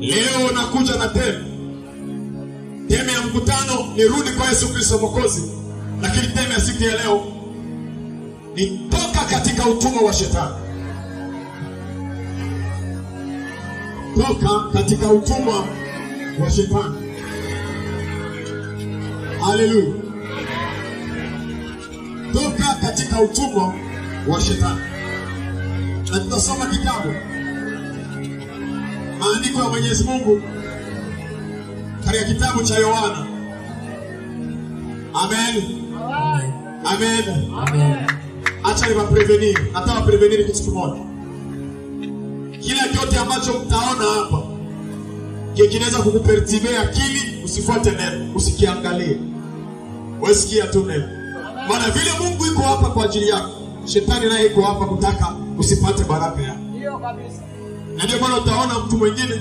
Leo nakuja na theme. Theme ya mkutano ni rudi kwa Yesu Kristo Mwokozi, lakini theme ya siku ya leo ni toka katika utumwa wa shetani. Toka katika utumwa wa shetani. Haleluya. Toka katika utumwa wa shetani. Na tutasoma kitabu maandiko ya Mwenyezi Mungu katika kitabu cha Yohana. Amen. Amen. Amen. Acha niwaprevenir, nataka prevenir kitu kimoja. Kila chote ambacho mtaona hapa kinaweza kukuperturber akili, usifuate neno, usikiangalie. Wewe sikia tu neno. Maana vile Mungu yuko hapa kwa ajili yako, shetani naye yuko hapa kutaka usipate baraka yako. Ndio kabisa. Na ndio maana utaona mtu mwingine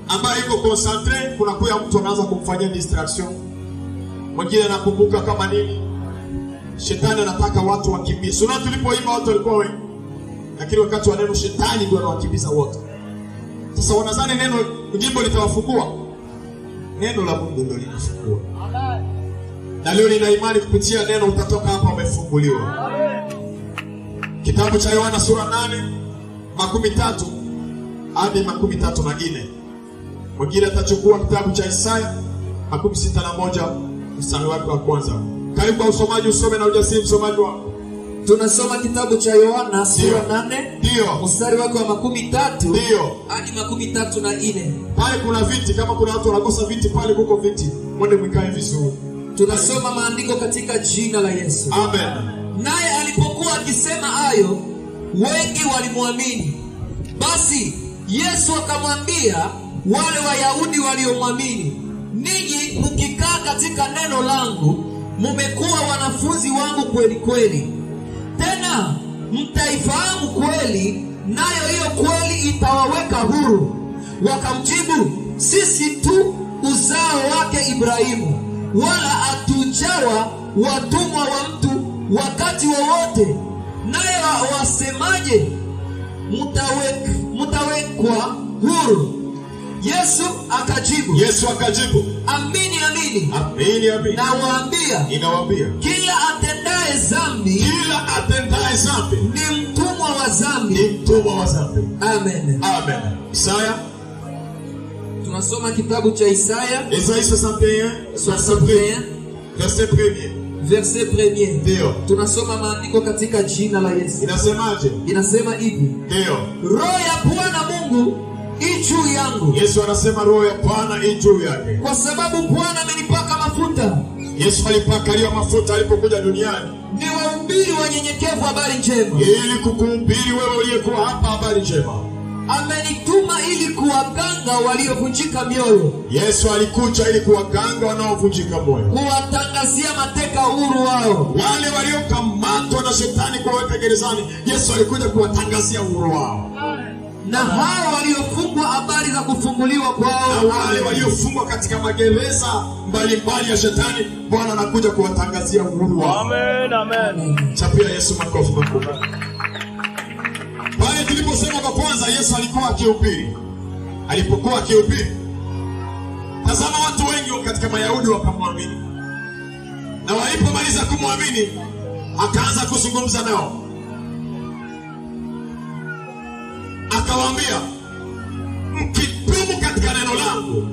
ambaye yuko concentré, kuna kuya mtu anaanza kumfanyia distraction. Mwingine anakumbuka kama nini. Shetani anataka watu wakimbie. Sio tulipoimba watu walikuwa wengi. Lakini wakati wa neno shetani ndio anawakimbiza wote. Sasa wanadhani neno jimbo litawafungua. Neno la Mungu ndio linafungua. Amen. Na leo nina imani kupitia neno utatoka hapa umefunguliwa. Amen. Kitabu cha Yohana sura 8 30 hadi 34. Mwingine atachukua kitabu cha Isaya 61 mstari wake wa kwanza. Karibu kwa usomaji, usome na ujasiri msomaji wangu. Tunasoma kitabu cha Yohana sura 8 Ndio. mstari wake wa 30 Ndio. hadi 34. Pale kuna viti, kama kuna watu wanakosa viti pale kuko viti. Mwende mkae vizuri. Tunasoma maandiko katika jina la Yesu. Amen. Naye alipokuwa akisema hayo, wengi walimwamini. Basi Yesu akamwambia wale Wayahudi waliomwamini, ninyi mkikaa katika neno langu, mumekuwa wanafunzi wangu kweli kweli. Tena mtaifahamu kweli, nayo hiyo kweli itawaweka huru. Wakamjibu, sisi tu uzao wake Ibrahimu, wala hatujawa watumwa wa mtu wakati wowote. Naye wasemaje, mtawekwa huru? Yesu akajibu, Yesu akajibu, amini amini amini amini nawaambia, ninawaambia, kila atendaye dhambi kila atendaye dhambi ni mtumwa wa dhambi. ni mtumwa wa dhambi. Amen. Amen. Isaya, Tunasoma kitabu cha Isaya Isaïe 61, 61 verset 1. verset 1. Ndio. Tunasoma maandiko katika jina la Yesu. Inasemaje? Inasema hivi: Ndio. Roho ya Bwana Mungu i juu yangu, Yesu anasema roho ya Bwana i juu yake. kwa sababu Bwana amenipaka mafuta Yesu alipakaliwa mafuta alipokuja duniani niwahubiri wanyenyekevu habari njema. ili kukuhubiri wewe uliyekuwa hapa habari njema. Amenituma ili kuwaganga waliovunjika mioyo, Yesu alikuja ili kuwaganga wanaovunjika moyo, kuwatangazia mateka uhuru wao, wale waliokamatwa na shetani kuwaweka gerezani. Yesu alikuja kuwatangazia uhuru wao, na hao waliofungwa habari za kufunguliwa kwao. na wale waliofungwa katika magereza mbalimbali ya shetani, Bwana anakuja kuwatangazia uhuru wao. Amen, amen. Chapia Yesu makofi makubwa. Pale tuliposema kwa kwanza, Yesu alikuwa akihubiri. Alipokuwa akihubiri, tazama, watu wengi katika Mayahudi wakamwamini, na walipomaliza kumwamini, akaanza kuzungumza nao, akawaambia, mkidumu katika neno langu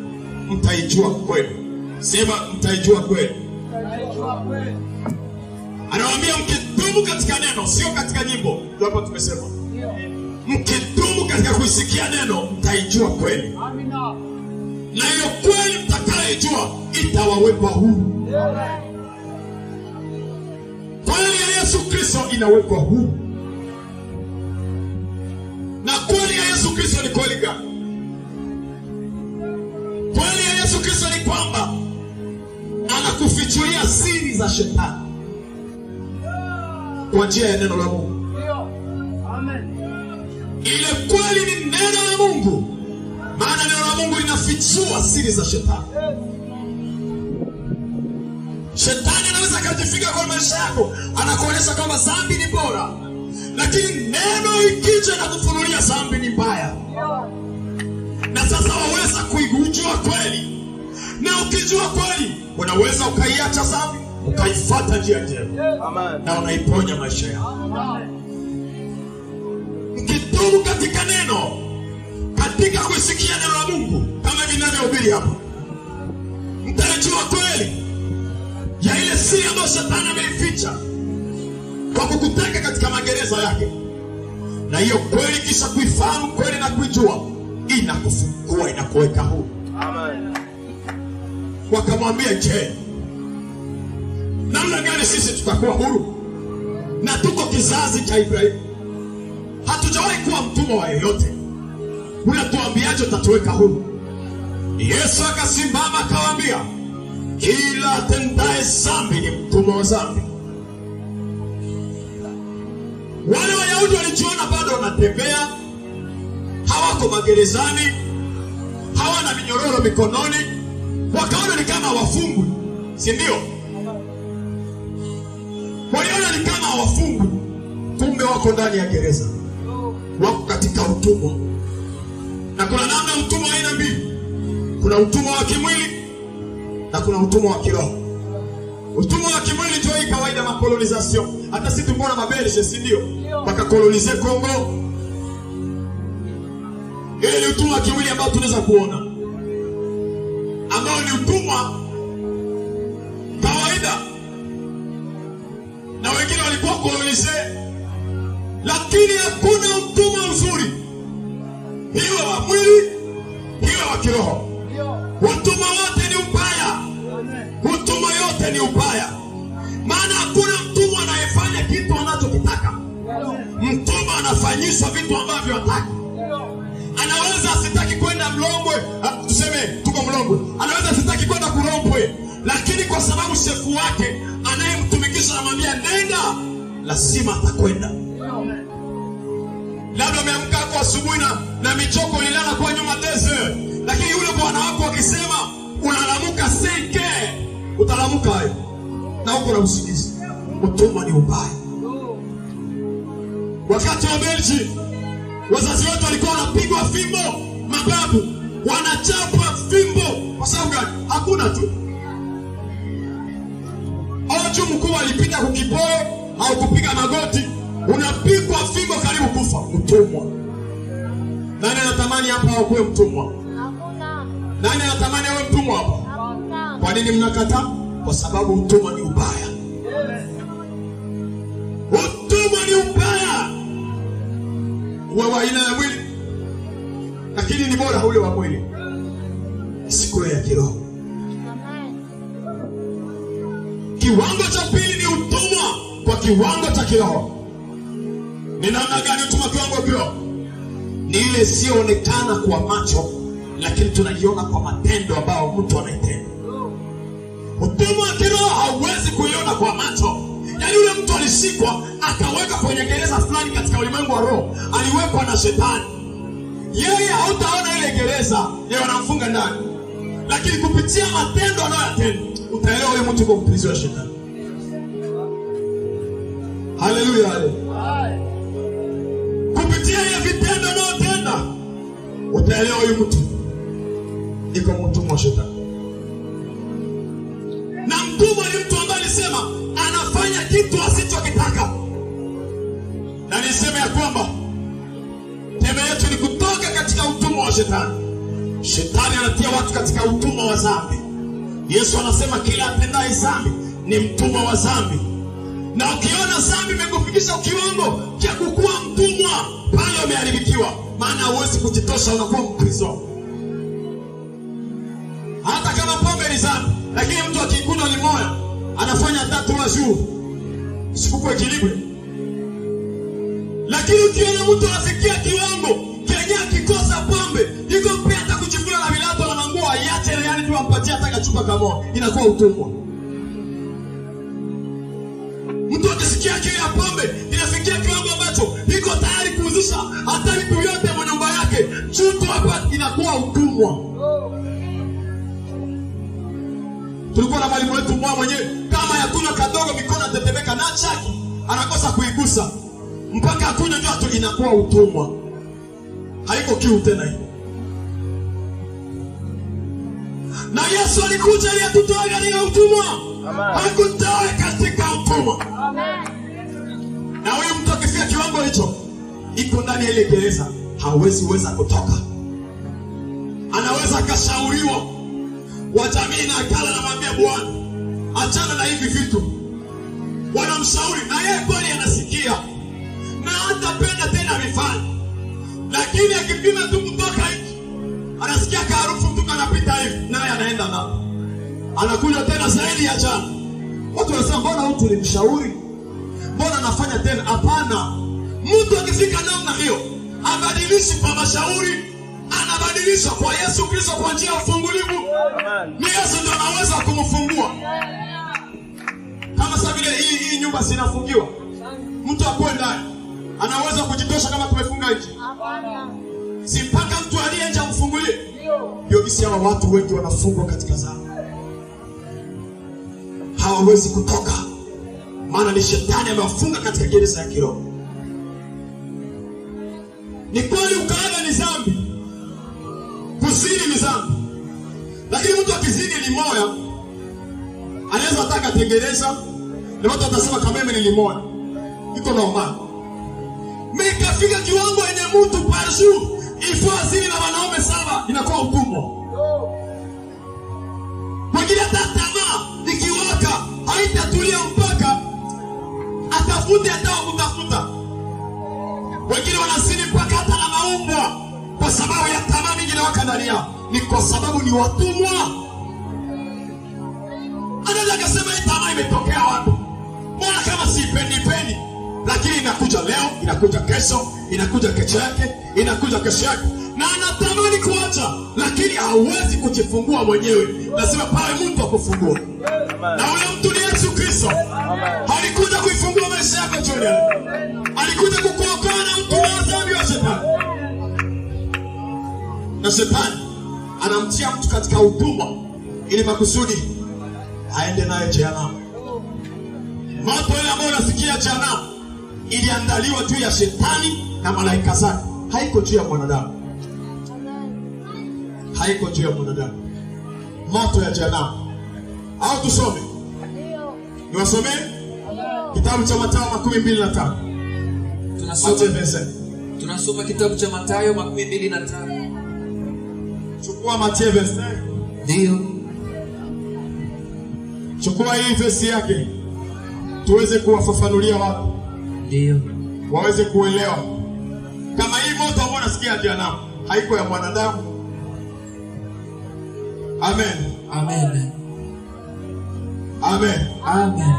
mtaijua kweli. Sema, mtaijua kweli. Anawaambia mkidumu katika neno, sio katika nyimbo. Ndio hapa tumesema mkidumu katika kuisikia neno mtaijua kweli, Amina. na hiyo kweli mtakayoijua itawawekwa huru. Kweli ya Yesu Kristo inawekwa huru. Na kweli ya Yesu Kristo ni kweli gani? Kweli ya Yesu Kristo ni kwamba anakufichulia siri za shetani kwa njia ya neno la Mungu. Ndio. Amen. Ile kweli ni neno la Mungu, maana neno la Mungu linafichua siri za shetani. Shetani anaweza akajifika kwa maisha yako, anakuonyesha kwamba dhambi ni bora, lakini neno ikija na kufunulia dhambi ni mbaya. Na sasa waweza kuijua kweli, na ukijua kweli unaweza ukaiacha dhambi ukaifuata njia njema. Amen. Na unaiponya maisha yako. Mkitubu katika neno, katika kusikia neno la Mungu kama vinavyohubiri hapa, mtaijua kweli ya ile siri ambayo shetani ameificha kwa kukuteka katika magereza yake. Na hiyo kweli, kisha kuifahamu kweli na kuijua, inakufungua, inakuweka huru. Amen. Wakamwambia, je, namna gani sisi tutakuwa huru na tuko kizazi cha Ibrahimu? Hatujawahi kuwa mtumwa wa yeyote, unatuambiaje utatuweka huru? Yesu akasimama akawaambia, kila atendaye dhambi ni mtumwa wa dhambi. Wale Wayahudi walijiona bado wanatembea, hawako magerezani, hawana minyororo mikononi, wakaona ni kama wafungwi, si ndio? Waliona ni kama wafungwi, kumbe wako ndani ya gereza, wako katika utumwa. Na kuna namna utumwa aina mbili, kuna utumwa wa kimwili na kuna utumwa wa kiroho. Utumwa wa kimwili ndio hii kawaida makolonisation. Hata sisi tumeona mabelge, si ndio? Wakakolonize Kongo. Ile ni utumwa wa kimwili ambao tunaweza kuona, ambao ni utumwa kawaida, na wengine walikuwa kolonize. Lakini hakuna utumwa mzuri, iwe wa mwili iwe wa kiroho. Utumwa wote ni ubaya. Utumwa yote ni ubaya, maana hakuna mtumwa anayefanya kitu anachokitaka. Mtumwa anafanyishwa vitu ambavyo hataki. Anaweza asitaki kwenda Mlongwe, tuseme tuko Mlongwe, anaweza asitaki kwenda Kurombwe, lakini kwa sababu shefu wake anayemtumikisha anamwambia nenda, lazima atakwenda. Labda umeamka hapo asubuhi na michoko ilala kwa nyuma desert, lakini yule bwana wako akisema unalamuka seke, utalamuka hayo na uko na usingizi. Utumwa ni ubaya. Wakati wa Belgi wazazi wetu walikuwa wanapigwa fimbo, mababu wanachapwa fimbo. Kwa sababu gani? Hakuna tu oju mkuu alipita kukipoe au kupiga magoti, unapigwa fimbo karibu kufa. Mtumwa. Nani anatamani hapa akuwe mtumwa? Hakuna. Nani anatamani awe mtumwa hapa? Hakuna. Kwa nini mnakataa? Kwa sababu utumwa ni ubaya. Utumwa ni ubaya, uwe wa aina ya mwili, lakini ni bora ule wa mwili, isikuwe ya kiroho. Amen. Kiwango cha pili ni utumwa kwa kiwango cha kiroho. Ni namna gani utumwa kiwango cha kiroho? Ni ile isiyoonekana kwa macho, lakini tunaiona kwa matendo ambayo mtu anaitenda. Utumwa wa kiroho hauwezi kuiona kwa macho. Yaani yule mtu alishikwa akawekwa kwenye gereza fulani katika ulimwengu wa roho, aliwekwa na shetani. Yeye hautaona ile gereza, yeye wanamfunga ndani, lakini kupitia matendo anayoyatenda utaelewa huyu mtu yuko mpenzi wa shetani. Haleluya, haleluya. Kupitia ile vitendo anayotenda utaelewa huyu mtu iko mtumwa wa shetani. Na mtumwa ni mtu ambaye alisema anafanya kitu asichokitaka. Na niseme ya kwamba tema yetu ni kutoka katika utumwa wa shetani. Shetani anatia watu katika utumwa wa dhambi. Yesu anasema kila atendaye dhambi ni mtumwa wa dhambi. Na ukiona dhambi imekufikisha kiwango cha kukuwa mtumwa, pale umeharibikiwa, maana huwezi kujitosha, unakuwa Mkristo. Hata kama pombe ni dhambi, lakini mtu akikunywa limoya anafanya tatu juu sikukuu ekilibre. Lakini ukiona mtu anafikia kiwango kenye akikosa pombe iko pia hata kujivuna na vilato na manguo aiache, yani tu ampatie hata kachupa kamoja, inakuwa utumwa. Mtu akisikia kiu ya pombe inafikia kiwango ambacho iko tayari kuuzisha hata vitu vyote mwa nyumba yake chuto hapa, inakuwa utumwa. Tulikuwa na mwalimu wetu mwa mwenyewe, kama yakunywa kadogo mikono anatetemeka na chaki anakosa kuigusa mpaka akunywe ndio tu, inakuwa utumwa. Haiko kiu tena hiyo. Na Yesu alikuja ili atutoe katika utumwa, hakutoe katika utumwa. Na huyu mtu akifika kiwango hicho, iko ndani ya ile gereza, hawezi weza kutoka. Anaweza akashauriwa wa jamii na akala anamwambia, bwana, achana na hivi vitu. Wanamshauri na yeye kweli anasikia na hatapenda tena vifanye, lakini akipima tu kutoka nje anasikia kaharufu mtu kanapita hivi, naye anaenda nao, anakuja tena zaidi ya jana. Watu wanasema mbona huyu tulimshauri, mbona anafanya tena? Hapana, mtu akifika namna hiyo abadilishi kwa mashauri, anabadilisha kwa Yesu Kristo kwa njia ya ufungulivu. Ni Yesu ndo anaweza kumfungua. Kama sasa vile hii nyumba zinafungiwa, mtu akuwe ndani anaweza kujitosha kama tumefunga nje? Si mpaka mtu aliye nje amfungulie. Ndio jinsi hawa watu wengi wanafungwa katika zao, hawawezi kutoka, maana ni shetani amewafunga katika gereza ya kiroho. Ni kweli ukahaba ni dhambi, kuzini ni dhambi, lakini mtu akizini limoya anaweza hata akatengeneza, na watu watasema kama mimi ni limoya, iko normal. Mikafika kiwango yenye mtu par jour ifo azini na wanaume 7, inakuwa utumwa. Mwingine hata tamaa ikiwaka haitatulia mpaka atafute hata wakutafuta. Wengine wanazini mpaka hata na maumbwa kwa sababu ya tamaa mingi inawaka ndani yao, ni kwa sababu ni watumwa. Anaweza akasema hii tamaa imetokea wapi? Mbona kama siipendi pendi? Lakini inakuja leo, inakuja kesho, inakuja kesho yake, inakuja kesho yake, na anatamani kuacha, lakini hawezi kujifungua mwenyewe. Lazima pawe mtu akufungua, na ule mtu ni Yesu Kristo. Alikuja kuifungua maisha yako Junior, alikuja kukuokoa na mtu wa dhambi wa shetani. Na shetani anamtia mtu katika utumwa ili makusudi aende naye jehanamu. Moto ile ambayo unasikia jehanamu iliandaliwa juu ya shetani na malaika zake, haiko juu ya mwanadamu, haiko juu ya mwanadamu. Moto ya jehanamu. Au tusome? Niwasomee kitabu cha Mathayo 25. Tunasoma kitabu cha Mathayo 25. Chukua Mathayo 25. Ndio. Chukua hii verse yake tuweze kuwafafanulia watu. Ndio. Waweze kuelewa. Kama hii moto ambayo unasikia jehanamu haiko ya mwanadamu. Amen. Amen. Amen. Amen.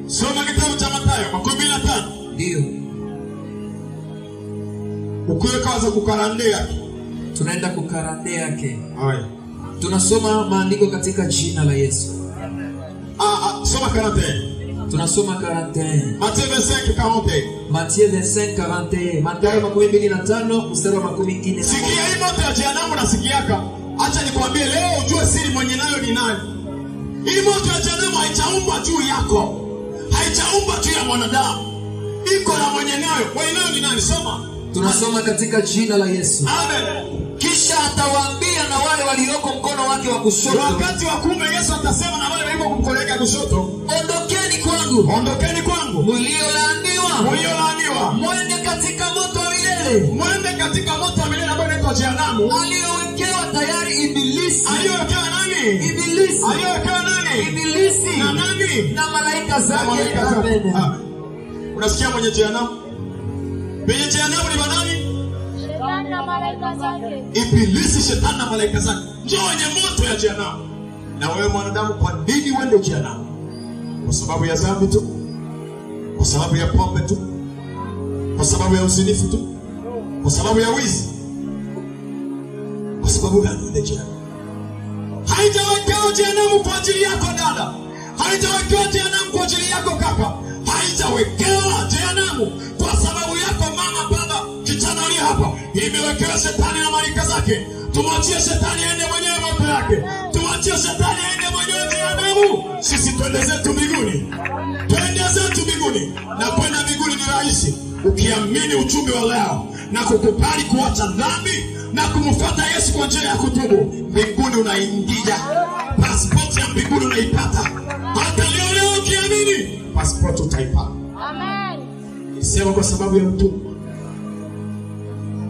Soma kitabu cha Mathayo 25. Ndio. Ukiweka waza kukarandea. Tunaenda kukarandea yake. Haya. Tunasoma maandiko katika jina la Yesu. Soma 41. Tunasoma 41. Mathayo 25:41. Mathayo 25:41. Mathayo 25 mstari wa 44. Sikia hii moto ya jehanamu nasikiaka. Acha nikwambie leo ujue siri mwenye nayo ni nani. Hii moto ya jehanamu haijaumbwa juu yako, haijaumbwa juu ya mwanadamu. Iko na mwenye nayo. Mwenye nayo ni nani? Soma. Tunasoma katika jina la Yesu. Amen. Kisha atawaambia na wale walioko mkono wake wa kushoto. Wakati wa kuume Yesu atasema na wale walioko mkono wake wa kushoto, ondokeni kwangu. Ondokeni kwangu. Mliolaaniwa. Mliolaaniwa. Mwende katika moto wa milele. Mwende katika moto wa milele ambao unaitwa jehanamu. Aliyowekewa tayari Ibilisi. Aliyowekewa nani? Ibilisi. Aliyowekewa nani? Ibilisi. Na nani? Na malaika zake. Amen. Unasikia mwenye jehanamu? Mwenye jehanamu ni nani? Shetani na malaika zake. Ibilisi, shetani na malaika zake. Njoo wenye moto ya jehanamu. Na wewe mwanadamu, kwa nini uende jehanamu? Kwa sababu ya dhambi tu? Kwa sababu ya pombe tu? Kwa sababu ya uzinifu tu? Kwa sababu ya wizi? Kwa sababu gani uende jehanamu? Haijawekewa jehanamu kwa ajili yako dada. Haijawekewa jehanamu kwa ajili yako kaka. Haijawekewa jehanamu kwa sababu yako mama, baba, kijana aliye hapa. Imewekewa shetani na malaika zake. Tumwachie shetani aende mwenyewe moto yake. Tumwachie shetani aende mwenyewe jehanamu. Sisi twende zetu mbinguni. Twende zetu mbinguni. Na kwenda mbinguni ni rahisi. Ukiamini ujumbe wa leo na kukubali kuacha dhambi na kumfuata Yesu kwa njia ya kutubu, mbinguni unaingia. Pasipoti ya mbinguni unaipata. Hata leo leo ukiamini, pasipoti utaipata. Amen. Sema kwa sababu ya utumwa.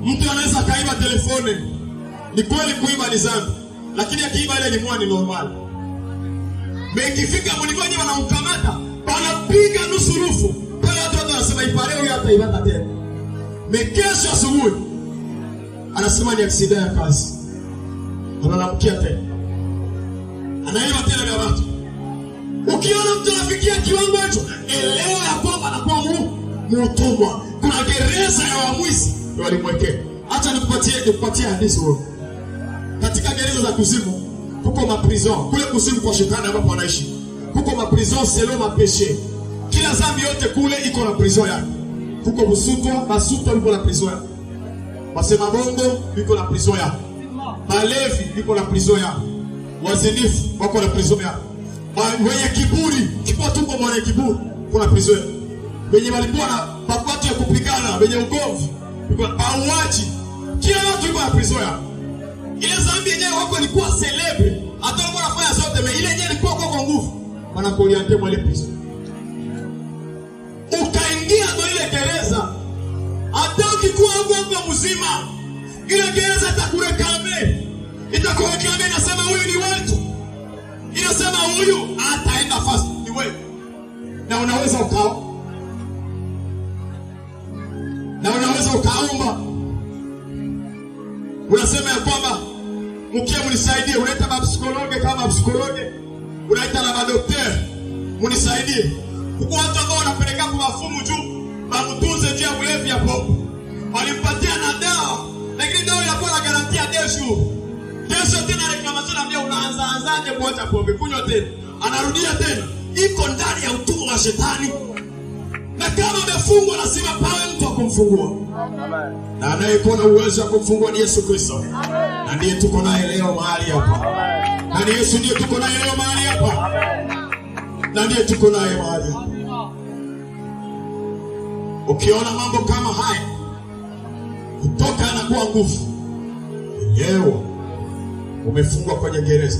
Mtu anaweza akaiba telefone. Ni kweli kuiba ni dhambi, lakini akiiba ile ni mwani normal. Mekifika mlifanye wanamkamata, wanapiga nusu rufu. Pale watu wanasema ipare huyu hata ibata tena. Mekesho asubuhi anasema ni accident ya kazi. Analamkia tena. Anaiba tena vya watu. Ukiona mtu anafikia kiwango hicho, elewa ya kwamba anakuwa mtumwa. Kuna gereza ya wamwizi walimwekea. Acha nikupatie hadithi wewe. Katika gereza za kuzimu kuko maprison, kule kuzimu kwa shetani ambapo wanaishi. Kuko maprison selon mapeshe. Kila dhambi yote kule iko na prison yake. Kuko busutwa, basutwa iko na prison yake. Basema bongo iko na prison yake. Balevi iko na prison yake. Wazinifu wako na prison yake. Wenye kiburi, kipo tu kwa mwenye kiburi, kuna prison yake. Wenye walikuwa na mapato ya kupigana, wenye ugomvi, bauaji, kila watu iko na prison yake. Ile dhambi yenyewe wako ilikuwa celebre, hata walikuwa wanafanya zote, mais ile yenyewe ilikuwa kwa nguvu. Wanakuoriente mwa ile prison. Ukaingia kwa ile gereza, hata ukikuwa huko mzima, ile gereza itakurekame. Itakurekame, inasema huyu ni wetu. Inasema huyu ataenda fast, ni wewe. Na unaweza ukao. Na unaweza ukaomba. Unasema ya kwamba mkie mnisaidie, unaita mapsikologe kama psikologe, unaita na madaktari mnisaidie. Huko watu ambao wanapeleka kwa mafumu juu bamtunze juu ya ulevi ya pombe. Walimpatia na dawa, lakini dawa inakuwa na garantia ya kesho. Kesho tena reclamation anambia unaanza anzaje kuacha pombe, kunywa tena. Anarudia tena. Iko ndani ya utumwa wa shetani. Na kama amefungwa lazima pawe mtu akumfungua. Amen. Na anayekuwa na uwezo wa kumfungua ni Yesu Kristo. Na ndiye tuko naye leo mahali hapa. Na ni Yesu ndiye tuko naye leo mahali hapa. Na ndiye tuko naye mahali hapa. Ukiona mambo kama haya, kutoka anakuwa nguvu. Leo umefungwa kwenye gereza.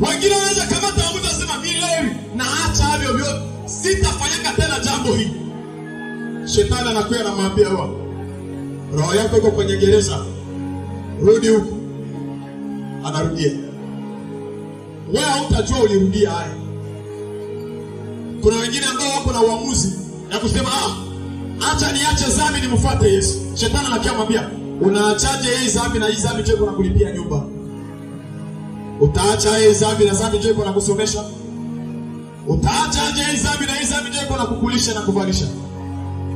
Wengine wanaweza kamata mtu asema mimi leo naacha havyo vyote, sitafanyaka tena jambo hili. Shetani anakuja anamwambia wewe, roho yako iko kwenye gereza, rudi huko. Anarudia. Wewe hautajua ulirudia haya. Kuna wengine ambao wako na uamuzi ya kusema acha niache dhambi nimfuate Yesu. Shetani anakuja anamwambia unaachaje hii dhambi na hii dhambi je kuna kulipia nyumba? Utaacha hii dhambi na dhambi je kuna kusomesha? Utaachaje hii dhambi na hii dhambi je kuna kukulisha na kuvalisha?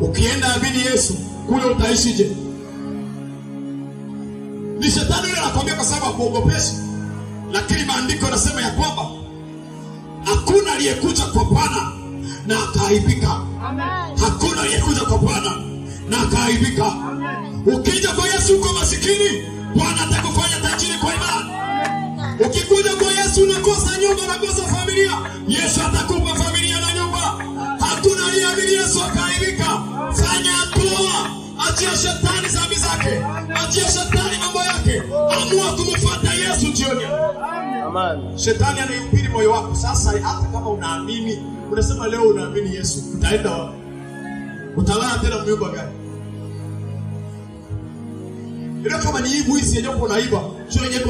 Ukienda amini Yesu kule utaishije? Ni shetani yule anakuambia kwa sababu akuogopesha. Lakini maandiko yanasema ya kwamba hakuna aliyekuja kwa Bwana na akaaibika. Amen. Hakuna aliyekuja kwa Bwana na akaaibika. Ukija kwa Yesu uko masikini, Bwana atakufanya tajiri kwa imani. Ukikuja kwa Yesu unakosa nyumba, unakosa familia, Yesu atakupa familia na nyumba. Hakuna aliyeamini Yesu akaaibika. Fanya hatua, achia shetani dhambi zake, achia shetani mambo yake, amua kumfuata Yesu jioni. Amen. Shetani anaihubiri moyo wako. Sasa hata kama unaamini, unasema leo unaamini Yesu, utaenda wapi? Utalala tena mnyumba gani? Ila kama ni hii mwizi yenyewe uko unaiba, sio yenyewe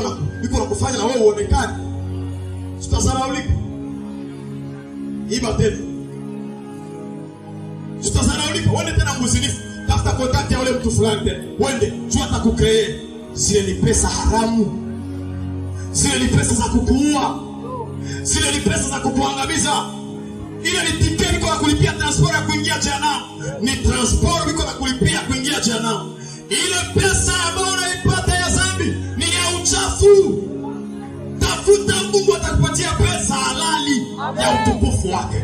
iko na kufanya na wewe uonekane. Tutazaraulika. Iba tena. Tutazaraulika. Wende tena mzinifu. Tafuta contact ya yule mtu fulani tena. Wende, jua atakucreate. Zile ni pesa haramu. Zile ni pesa za kukuua. Zile ni pesa za kukuangamiza. Ile ni tiketi kwa kulipia transport ya kuingia jehanamu. Ni transport iko na kulipia kuingia jehanamu. Ile pesa ambayo unaipata ya dhambi ni ya uchafu. Tafuta Mungu atakupatia pesa halali ya utukufu wake.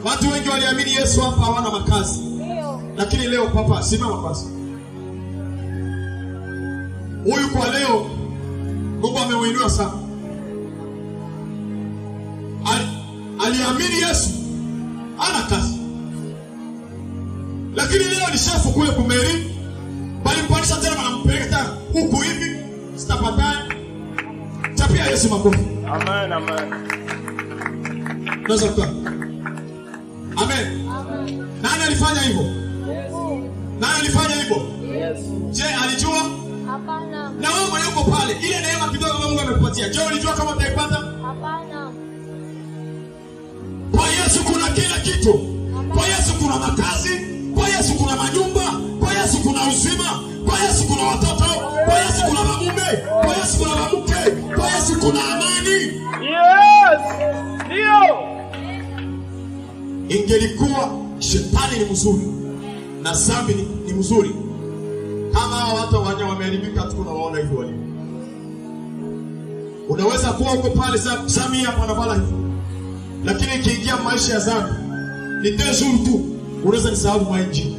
Watu wengi waliamini Yesu hapa hawana makazi. Lakini leo papa, simama basi. Huyu kwa leo Mungu ameuinua sana. Aliamini Yesu Ana kazi. Lakini leo ni shefu kule kumeri, bali mpanisha tena wanampeleka tena huku hivi, sitapatana. Chapia Yesu makofi. Amen, amen. Naweza kukaa. Amen. Amen. Nani alifanya hivyo? Yes. Nani alifanya hivyo? Yes. Je, alijua? Hapana. Na wewe mwenyewe uko pale, ile neema kidogo ambayo Mungu amekupatia. Je, ulijua kama utaipata? Hapana. Kwa Yesu kuna kila kitu. Kwa Yesu kuna makazi, kwa Yesu kuna manyumba, kwa Yesu kuna uzima, kwa Yesu kuna watoto, kwa Yesu kuna mamume, kwa Yesu kuna mamke, kwa Yesu kuna amani. Yes. Ndio. Ingelikuwa shetani ni mzuri na dhambi ni mzuri, kama hawa watu wanya wameharibika, tunawaona hivyo walivyo. Unaweza kuwa uko pale Samia hapa anavala hivi, lakini ikiingia maisha ya dhambi ni deux jours tu, unaweza nisahau mainji,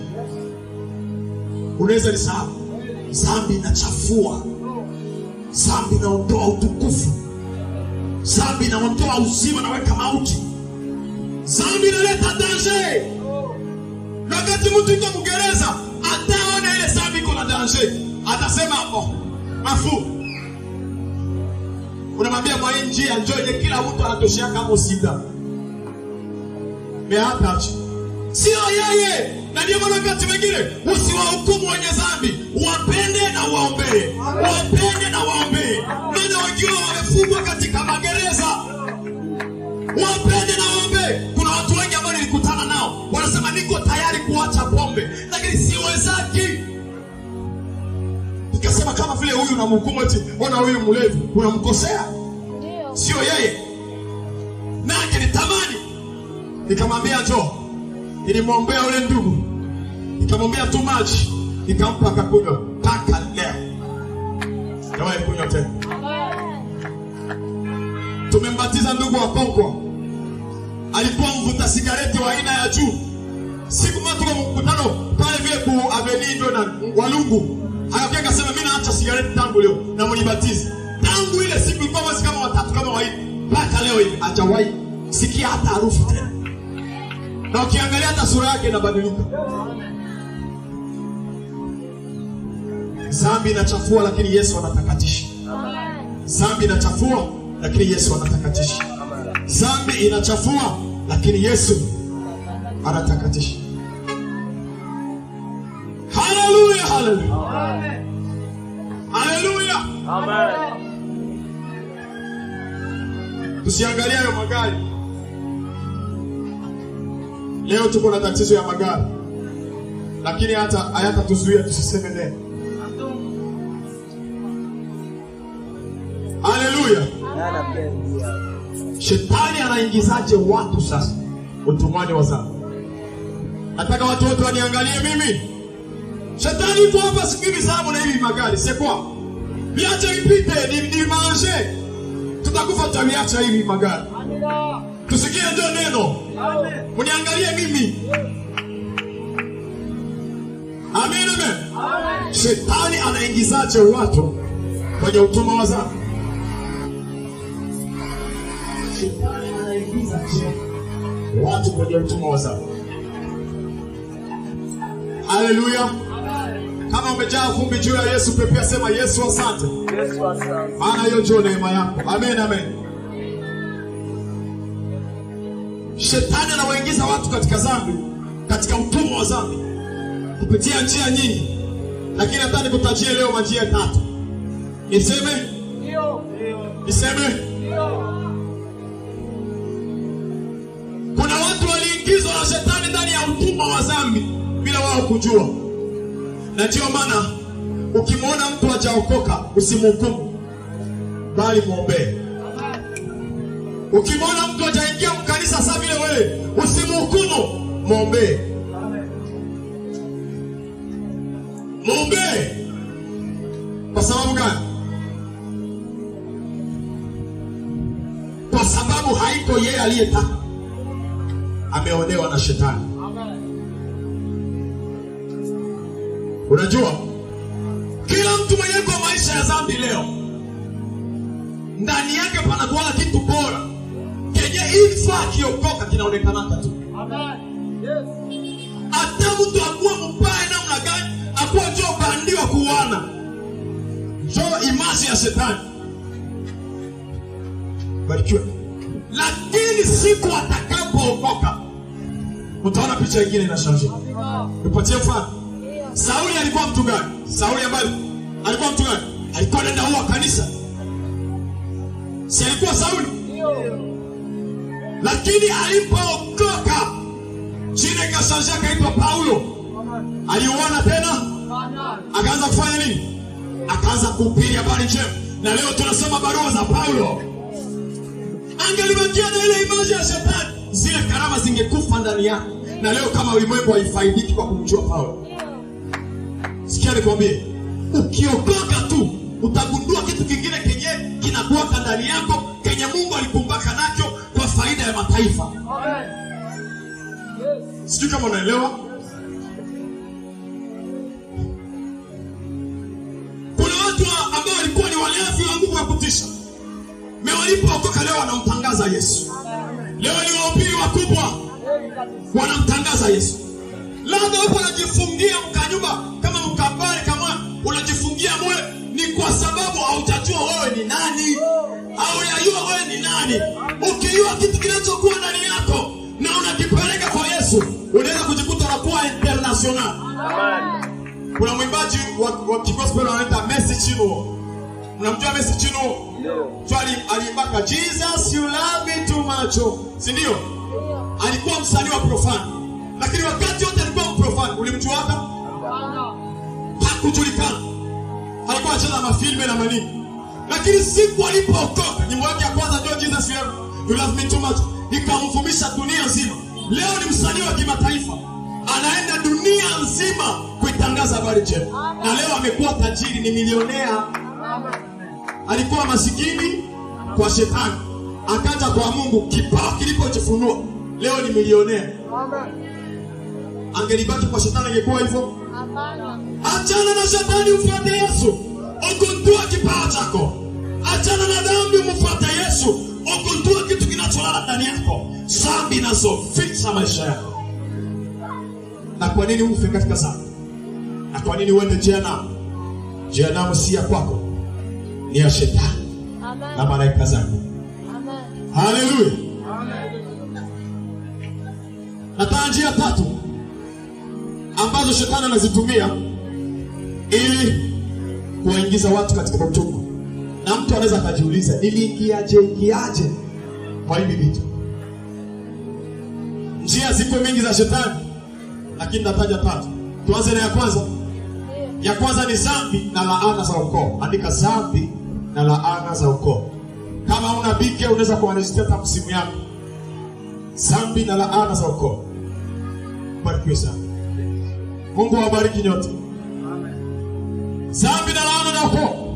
unaweza nisahau. Dhambi inachafua, dhambi inaondoa utukufu, dhambi inaondoa uzima, naweka mauti. Dhambi inaleta danger. Na wakati mtu yuko mgereza, ataona ile dhambi iko na danger, atasema oh, mafu. Unamwambia mwa hii njia njoje, kila mtu anatoshea kama sida. Meata sio yeye. Na ndio maana wakati mwingine usiwahukumu wenye dhambi, wapende na waombee, wapende na waombee. Maana wengine wamefungwa katika magereza. Wapende na waombee. Kuna watu wengi ambao nilikutana nao wanasema niko tayari kuacha pombe, lakini siwezaki. Nikasema kama vile huyu unamhukumu eti ona huyu mlevi, unamkosea. Ndio. Sio yeye. Na angenitamani. Nikamwambia njoo. Nilimwombea yule ndugu. Nikamwambia tu maji, nikampa akakunywa mpaka leo. Hajawahi kunywa tena. Amen. Tumembatiza ndugu wa Konkwa. Alikuwa mvuta sigareti wa aina ya juu. Siku moja tuko mkutano pale vile ku Avenue ndio na Walungu. Akakuja akasema mimi naacha sigareti tangu leo na mnibatize. Tangu ile siku ilikuwa mwezi kama watatu kama wanne mpaka leo hivi hajawahi sikia hata harufu tena. Na ukiangalia hata sura yake inabadilika. Dhambi inachafua lakini Yesu anatakatisha. Amen. Dhambi inachafua lakini Yesu anatakatisha. Dhambi inachafua lakini Yesu anatakatisha. Haleluya, haleluya. Haleluya. Amen. Tusiangalie hayo magari. Leo tuko na tatizo ya magari, lakini hata hayatatuzuia tusiseme neno. Haleluya. Shetani anaingizaje watu sasa utumwani wa dhambi? Nataka watu wote waniangalie mimi. Shetani yupo hapa siku hizi zamu na hivi magari, c'est quoi? Viache ipite, ni manger. Tutakufa tutaviacha hivi magari. Tusikie ndio neno. Mniangalie mimi. Amen, amen. Shetani anaingizaje watu kwenye utumwa wa dhambi? Shetani anaingizaje watu kwenye utumwa wa dhambi? Haleluya. Kama umejaa vumbi juu ya Yesu, pepea sema Yesu asante. Yesu asante. Maana hiyo ndio neema yako. Amen, amen. Shetani anawaingiza watu katika dhambi, katika utumwa wa dhambi kupitia njia nyingi, lakini hata nikutajie leo majia tatu. Niseme? Ndio. Niseme? Ndio. Kuna watu waliingizwa na shetani ndani ya utumwa wa dhambi bila wao kujua. Na ndio maana ukimwona mtu hajaokoka usimhukumu, bali muombee. Ukimwona mtu hajaingia mkanisa sasa vile wewe, usimhukumu, muombee. Muombee. Kwa sababu gani? Kwa sababu haiko yeye aliyetaka, ameonewa na shetani. Unajua, kila mtu mwenye kwa maisha ya dhambi leo ndani yake panakuwa kitu bora kenye ifa akiokoka kinaonekanaka tu. Hata mtu akuwa mbaya namna gani, akuwa njo bandiwa kuuana, njo image ya shetani. Barikiwe. Lakini siku atakapookoka utaona picha ingine inashangaa. Nipatie mfano. Sauli alikuwa mtu gani? Sauli ambaye alikuwa mtu gani? Alikuwa anaenda huwa kanisa. Si alikuwa Sauli? Lakini alipookoka jina ikashangaa, akaitwa Paulo. Aliuana tena? Akaanza kufanya nini? Akaanza kuhubiri habari njema. Na leo tunasoma barua za Paulo. Angelibakia na ile image ya shetani, zile karama zingekufa ndani yake. Na leo kama ulimwengu haifaidiki kwa kumjua Paulo. Sikia nikwambie, ukiokoka tu utagundua kitu kingine kenye kinakuwa ndani yako, kenye Mungu alikumbaka nacho kwa faida ya mataifa. Sijui kama unaelewa. Kuna watu ambao walikuwa ni walevi wa nguvu ya kutisha, walipookoka leo wanamtangaza Yesu. Leo ni wahubiri wakubwa wanamtangaza Yesu. Labda upo unajifungia mkanyumba kama mkabari, kama unajifungia mule, ni kwa sababu haujajua wewe ni nani, haujajua wewe ni nani. Ukijua kitu kinachokuwa ndani yako na unakipeleka kwa Yesu, unaweza kujikuta unakuwa international. Kuna mwimbaji wa kigospel anaitwa Mercy Chinwo. Unamjua Mercy Chinwo? Aliimbaka Jesus you love me too much, si ndio? Alikuwa msanii wa profane, lakini wakati wote alikuwa mprofane. Ulimjua hata? Hakujulikana. Alikuwa anacheza mafilme na manini, lakini siku alipookoka, nyimbo yake ya kwanza ndio Jesus you love me too much, ikamvumisha dunia nzima. Leo ni msanii wa kimataifa, anaenda dunia nzima kuitangaza habari njema, na leo amekuwa tajiri, ni milionea. Alikuwa masikini kwa shetani, akaja kwa Mungu, kipawa kilipojifunua, leo ni milionea. Angelibaki kwa shetani angekuwa hivyo? Achana na shetani, ufuate Yesu, ugundue kipawa chako. Achana na dhambi, umfuate Yesu, ugundue kitu kinacholala ndani yako, dhambi inazoficha maisha yako. Na kwa nini ufe katika dhambi? Na kwa nini uende jehanamu? Jehanamu si ya kwako, ni ya shetani na malaika zake. Haleluya. Nataka njia tatu ambazo shetani anazitumia ili kuwaingiza watu katika utumwa. Na mtu anaweza akajiuliza, niliingiaje ingiaje kwa hivi vitu? Njia ziko mingi za shetani, lakini nataja tatu. Tuanze na ya kwanza. Ya kwanza ni dhambi na laana za ukoo. Andika dhambi na laana za ukoo. Kama una bike unaweza kuanzisha hata simu yako. Dhambi na laana za ukoo. Barikiwe sana. Mungu awabariki nyote. Dhambi na laana za ukoo.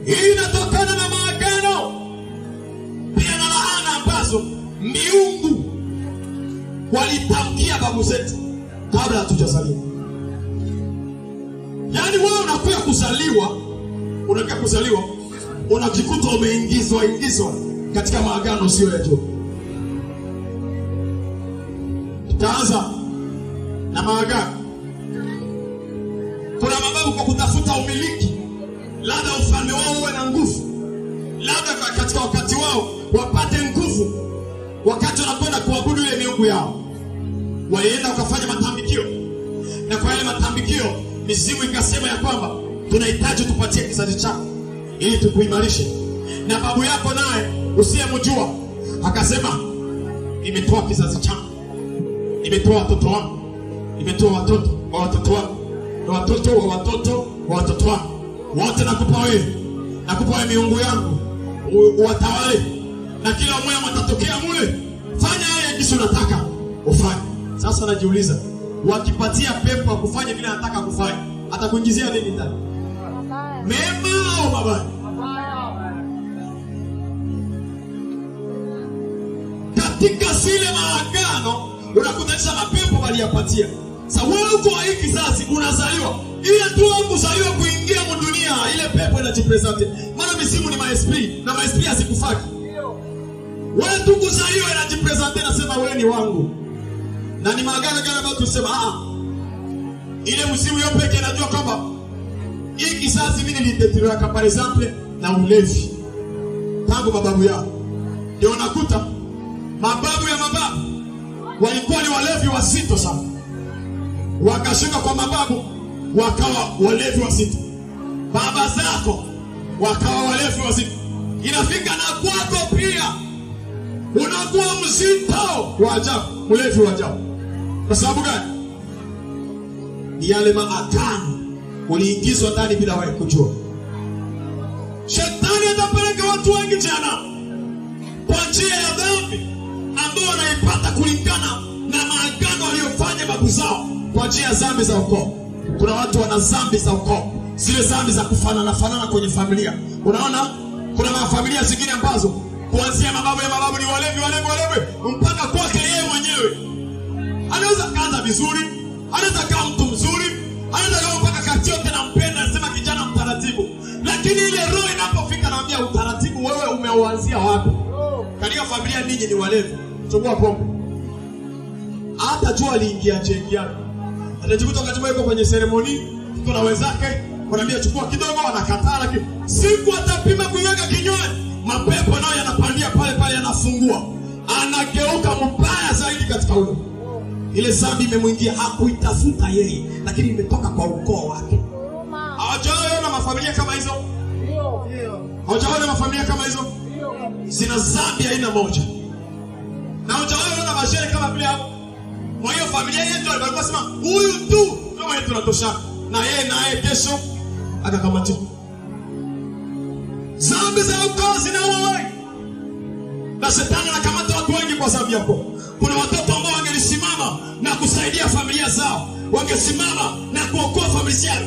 Hii inatokana na maagano pia na laana ambazo miungu walitamkia babu zetu kabla hatujazaliwa. Yaani wewe unakuja kuzaliwa, unajikuta umeingizwa katika maagano sio ya juu. Tutaanza na maagano. Kuna mababu kwa kutafuta umiliki, labda ufalme wao uwe na nguvu, labda katika wakati wao wapate nguvu, wakati wanakwenda kuabudu ile miungu yao, walienda wakafanya matambikio, na kwa yale matambikio mizimu ikasema ya kwamba tunahitaji tupatie kizazi chako ili tukuimarishe. Na babu yako naye usiyemjua akasema, nimetoa kizazi changu, nimetoa watoto wangu, nimetoa watoto wa watoto wangu na watoto wa watoto wa watoto wangu wote, nakupa wewe, nakupa wewe miungu yangu, uwatawale, na kila mmoja atatokea mule, fanya yale jinsi unataka ufanye. Sasa najiuliza, wakipatia pepo kufanya vile anataka kufanya, atakuingizia nini ndani? Mema au mabaya? Katika zile maagano unakutanisha mapepo waliyapatia. Sasa wewe uko wa hiki kizazi unazaliwa, ile tu kuzaliwa kuingia mdunia, ile pepo inajipresent. Maana misimu ni maesprit na maesprit hazikufaki. Wewe tu kuzaliwa inajipresent, nasema wewe ni wangu. Na ni maagano gani ambayo tusema ile msimu yote pekee najua kwamba hii kizazi mimi nilitetewa par exemple na ulevi tangu mababu yao. Ndio unakuta mababu ya mababu walikuwa ni walevi wazito sana, wakashuka kwa mababu wakawa walevi wazito, baba zako wakawa walevi wazito, inafika na kwako pia unakuwa mzito wa ajabu, mlevi wa ajabu. Kwa sababu gani? Ni yale maagano uliingizwa ndani bila wewe kujua. Shetani atapeleka watu wengi jehanamu kwa njia ya dhambi ambao wanaipata kulingana na maagano waliyofanya babu zao kwa njia ya dhambi za ukoo. Kuna watu wana dhambi za ukoo, zile dhambi za kufanana fanana kwenye familia. Unaona, kuna mafamilia zingine ambazo kuanzia mababu ya mababu ni walevi walevi walevi mpaka kwake yeye mwenyewe. Anaweza kaanza vizuri, anaweza kawa mtu mzuri, anaweza kawa mpaka kati yote nampenda, anasema kijana mtaratibu, lakini ile roho inapofika naambia utaratibu wewe umeuanzia wapi? Katika familia ninyi ni walevi, chukua pombe. Hata jua aliingia jengi. Anajikuta wakati yuko kwenye ceremony, tuko na wenzake, wanaambia chukua kidogo, anakataa, lakini siku atapima kuiweka kinywani, mapepo nayo yanapandia pale pale, yanafungua. Anageuka mbaya zaidi katika ule. Ile dhambi imemwingia, hakuitafuta yeye, lakini imetoka kwa ukoo wake. Hawajaona mafamilia kama hizo? Hawajaona mafamilia kama hizo? Zina dhambi aina moja. Na hujaona mashere kama vile hapo. Kwa hiyo familia yetu walikuwa sema huyu tu ndio mwenye tunatosha. Na yeye naye kesho akakamatiwa. Dhambi za ukoo zinaua wengi. Na shetani anakamata watu wengi kwa sababu yako. Kuna watoto ambao wangelisimama na kusaidia familia zao, wangesimama na kuokoa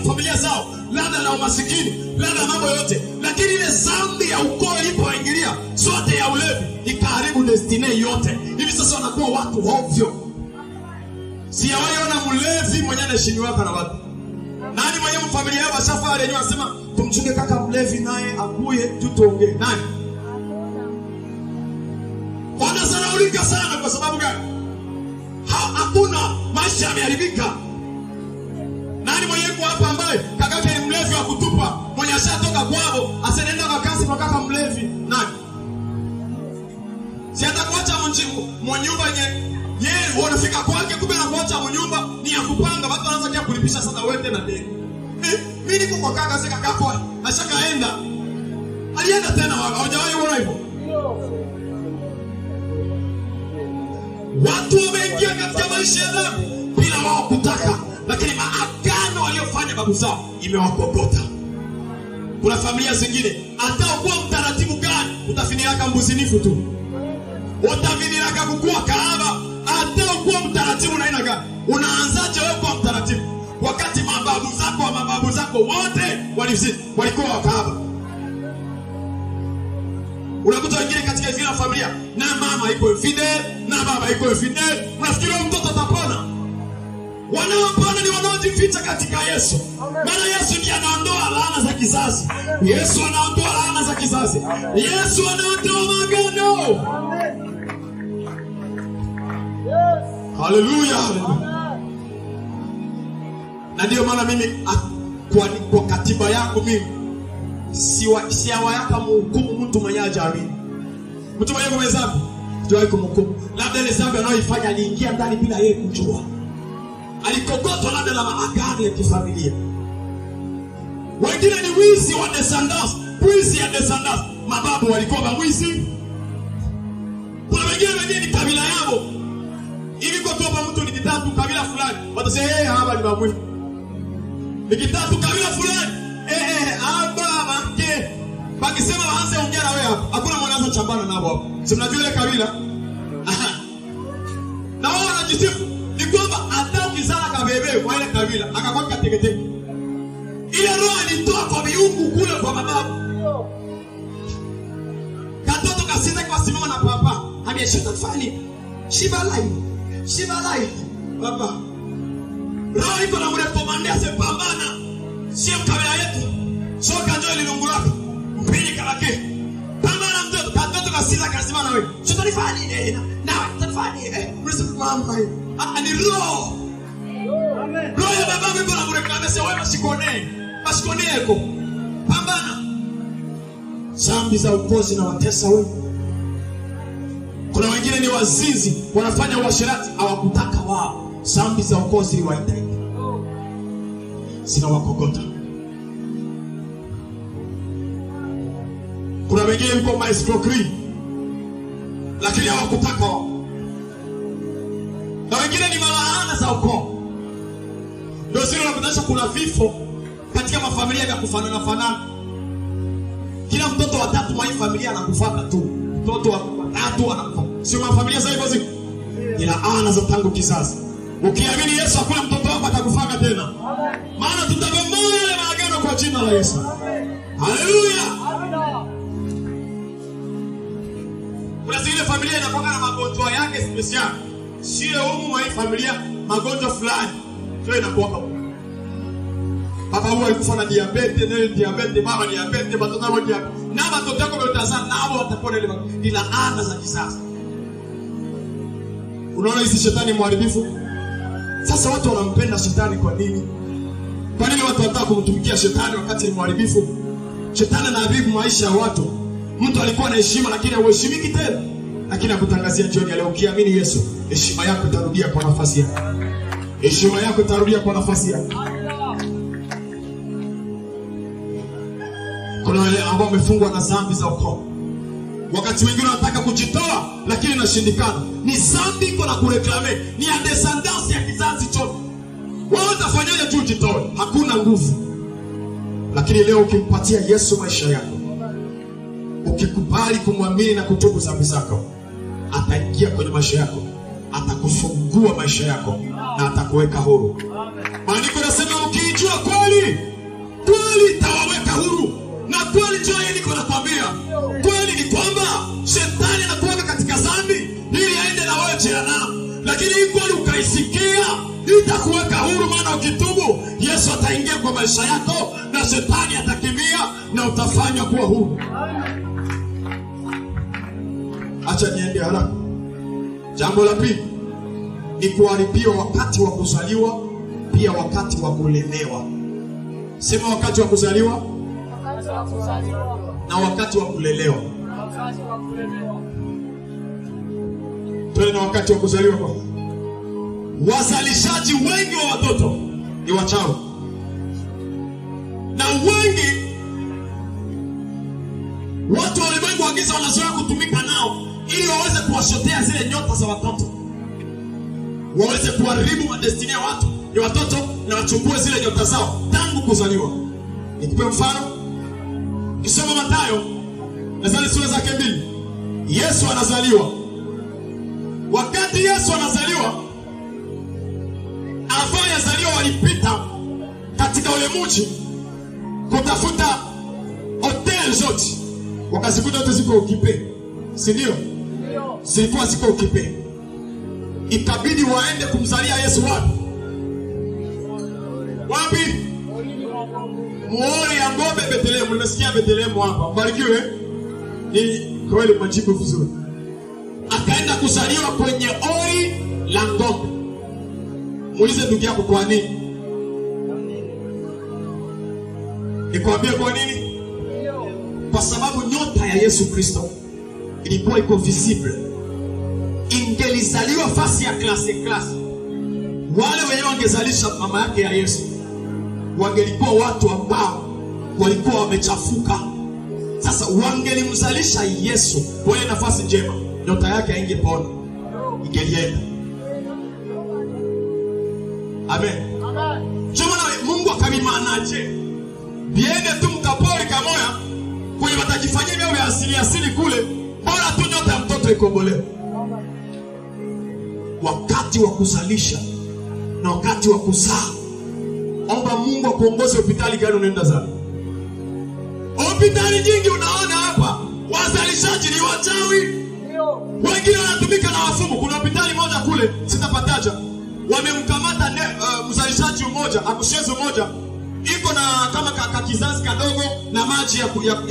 familia zao, labda na umasikini, labda mambo yote, lakini ile dhambi ya ukoo ilipoingilia sote ya ulevi ikaharibu destiny yote. Hivi sasa wanakuwa watu ovyo. Sijawahi ona mlevi mwenye anaheshimiwa na watu. Nani mwenye mfamilia yao washafa wenyewe wanasema tumchunge kaka mlevi naye akuye tu tuongee. Nani? Wanasaraulika sana kwa sababu gani? Hakuna, maisha yameharibika. Nani mwenye yuko hapa ambaye kakake ni mlevi wa kutupa, mwenye ashatoka kwao, asenenda kwa kasi kwa kaka mlevi? Nani? Si atakuacha mnyumba yenye yeye wanafika kwake, kumbe anakuacha mnyumba ni ya kupanga, watu wanaanza kia kulipisha sasa wewe tena deni. Mimi niko kwa kaka, sasa kakako ashakaenda. Alienda tena, hawajawahi kuona hivyo. Watu wameingia katika maisha ya dhambi bila wao kutaka, lakini maagano waliyofanya babu zao imewakokota. Kuna familia zingine hata ukuwa mtaratibu gani utafiniraka mbuzinifu tu, utafiniraka kukua kahaba. Hata ukuwa mtaratibu na aina gani, unaanzaje wewe kuwa mtaratibu wakati mababu zako wa mababu zako wote walikuwa wakahaba? Unakuta wengine katika zile familia na mama iko infidel na baba iko infidel, unafikiri mtoto atapona? Wanaopona ni wanaojificha katika Yesu. Maana Yesu ndiye anaondoa laana za kizazi. Yesu anaondoa laana za kizazi. Yesu anaondoa maagano. Haleluya. Na ndio maana mimi kwa katiba yangu mimi siwayaka mhukumu mtu mwenye hajaamini. Mtu mwenye kwa dhambi, sijawahi kumhukumu. Labda ile dhambi anayoifanya aliingia ndani bila yeye kujua. Alikokotwa labda na maagano ya kifamilia. Wengine ni wizi wa descendants, wizi ya descendants. Mababu walikuwa mwizi. Kuna wengine ni kabila yao. Hivi kwa tu hapa mtu ni kitatu kabila fulani, watasema hapa ni mwizi. Ni kitatu kabila fulani. Hapa make. Bakisema waanze ongea na wewe hapa. Hakuna mwanzo chambana nao hapo. Si mnajua ile kabila? Na wao wanajisifu ni kwamba hata ukizala kabebe kwa ile kabila akakuwa kateketeke. Ile roho alitoa kwa miungu kule kwa mababu. Katoto kasiza kwa simama na papa. Ameshuta fani. Shibalai. Shibalai. Papa. Roho iko na mrekomandea asipambana. Sio kabila yetu. Soka ndio ililungulaka. Mpili kalake. Pambana mtoto, katoto kasiza kasimama na wewe. Shuta fani na. Na tafani. Mrisifu mama. Ni roho. Roho ya baba iko na mreklame sasa wewe mashikone. Mashikone yako. Pambana. Zambi za ukoo zinawatesa wewe. Kuna wengine ni wazinzi, wanafanya uasherati, hawakutaka wao. Zambi za ukoo ziliwaita. Zinawakogota. Kuna wengine yuko maescroquerie, lakini hawakutaka wao. Na wengine ni malaana za ukoo. Ndio sio unakutanisha kuna vifo katika mafamilia ya kufanana fanana. Kila mtoto wa tatu mwa hii familia anakufaka tu. Mtoto wa tatu anakufa. Sio mafamilia sasa hivyo ziko. Ni laana za tangu kizazi. Ukiamini Yesu hakuna mtoto wako atakufaka tena. Maana tutabomoa yale maagano kwa jina la Yesu. Haleluya. Kuna zile familia inakuwa na magonjwa yake special. Sio humu mwa hii familia magonjwa fulani. Sio inakuwa kama baba huyu alikufa na diabetes, naye diabetes, mama diabetes, watoto wao diabetes. Na watoto wako watazaa nao watakuwa na ile ni laana za kizazi. Unaona hizi shetani mharibifu? Sasa watu wanampenda shetani kwa nini? Kwa nini watu wanataka kumtumikia shetani wakati ni mharibifu? Shetani anaharibu maisha ya watu. Mtu alikuwa na heshima lakini haheshimiki tena. Lakini akutangazia jioni ya leo, ukiamini Yesu, heshima yako itarudia kwa nafasi yako. Heshima yako itarudia kwa nafasi yako. Kuna wale ambao wamefungwa na dhambi za ukoo. Wakati wengine wanataka kujitoa lakini inashindikana. Ni dhambi iko na kureklame, ni ya descendance ya kizazi chote. Wewe utafanyaje tu ujitoe? Hakuna nguvu. Lakini leo ukimpatia Yesu maisha yako, ukikubali kumwamini na kutubu dhambi zako, ataingia kwenye maisha yako, atakufungua maisha yako na atakuweka huru. Maandiko yanasema ukiijua kweli, kweli itawaweka huru. Na kweli njoo hii niko nakwambia. Kweli ni kwamba shetani anakuweka katika dhambi ili aende na wewe jehanamu. Lakini hii kweli ukaisikia itakuweka huru, maana ukitubu Yesu ataingia kwa maisha yako na shetani atakimbia na utafanywa kuwa huru. Acha niende haraka. Jambo la pili ni kuharibiwa wakati wa kuzaliwa, pia wakati wa kulelewa. Sema wakati wa kuzaliwa Wakati wa kuzaliwa. na wakati wa kulelewa. Wakati wa kulelewa. Twende na wakati wa kuzaliwa kwa. Wazalishaji wengi wa watoto ni wachawi. Na wengi watu wa ulimwengu wa giza wanazoea kutumika nao ili waweze kuwashotea zile nyota za watoto, waweze kuharibu madestini ya watu ya watoto na wachukue zile nyota zao tangu kuzaliwa. Nikupe mfano, kisoma Mathayo nadhani sura zake 2, Yesu anazaliwa. Wakati Yesu anazaliwa, afanya zaliwa, walipita katika ule mji kutafuta hotel zote, wakazikuta zote ziko occupé, si ndio? Zilikuwa ziko occupé. Ikabidi waende kumzalia Yesu wapi? Wapi? Muori ya ng'ombe Bethlehemu. Nimesikia Bethlehemu hapa. Mbarikiwe. Ni kweli majibu vizuri. Akaenda kuzaliwa kwenye ori la ng'ombe. Muulize ndugu yako kwa nini? Nikwambie kwa nini? Kwa sababu nyota ya Yesu Kristo ilikuwa iko visible. Ingelizaliwa fasi ya klase klase, wale wenyewe wangezalisha mama yake ya Yesu wangelikuwa watu ambao walikuwa wamechafuka. Sasa wangelimzalisha Yesu kwa ile nafasi njema, nyota yake haingepona, ingelienda. Amen. Ndio maana Mungu akamimanaje biende tu mkapori kamoya kwenye watajifanyia vyao vya asili asili kule, bora tu nyota ya mtoto ikombolewe. Wakati wa kuzalisha na wakati wa kuzaa, omba Mungu akuongoze hospitali gani unaenda zaa. Hospitali nyingi unaona hapa wazalishaji ni wachawi, wengine wanatumika na wafumu. Kuna hospitali moja kule sitapataja, wamemkamata mzalishaji mmoja akushezi mmoja, iko na kama kizazi kadogo na maji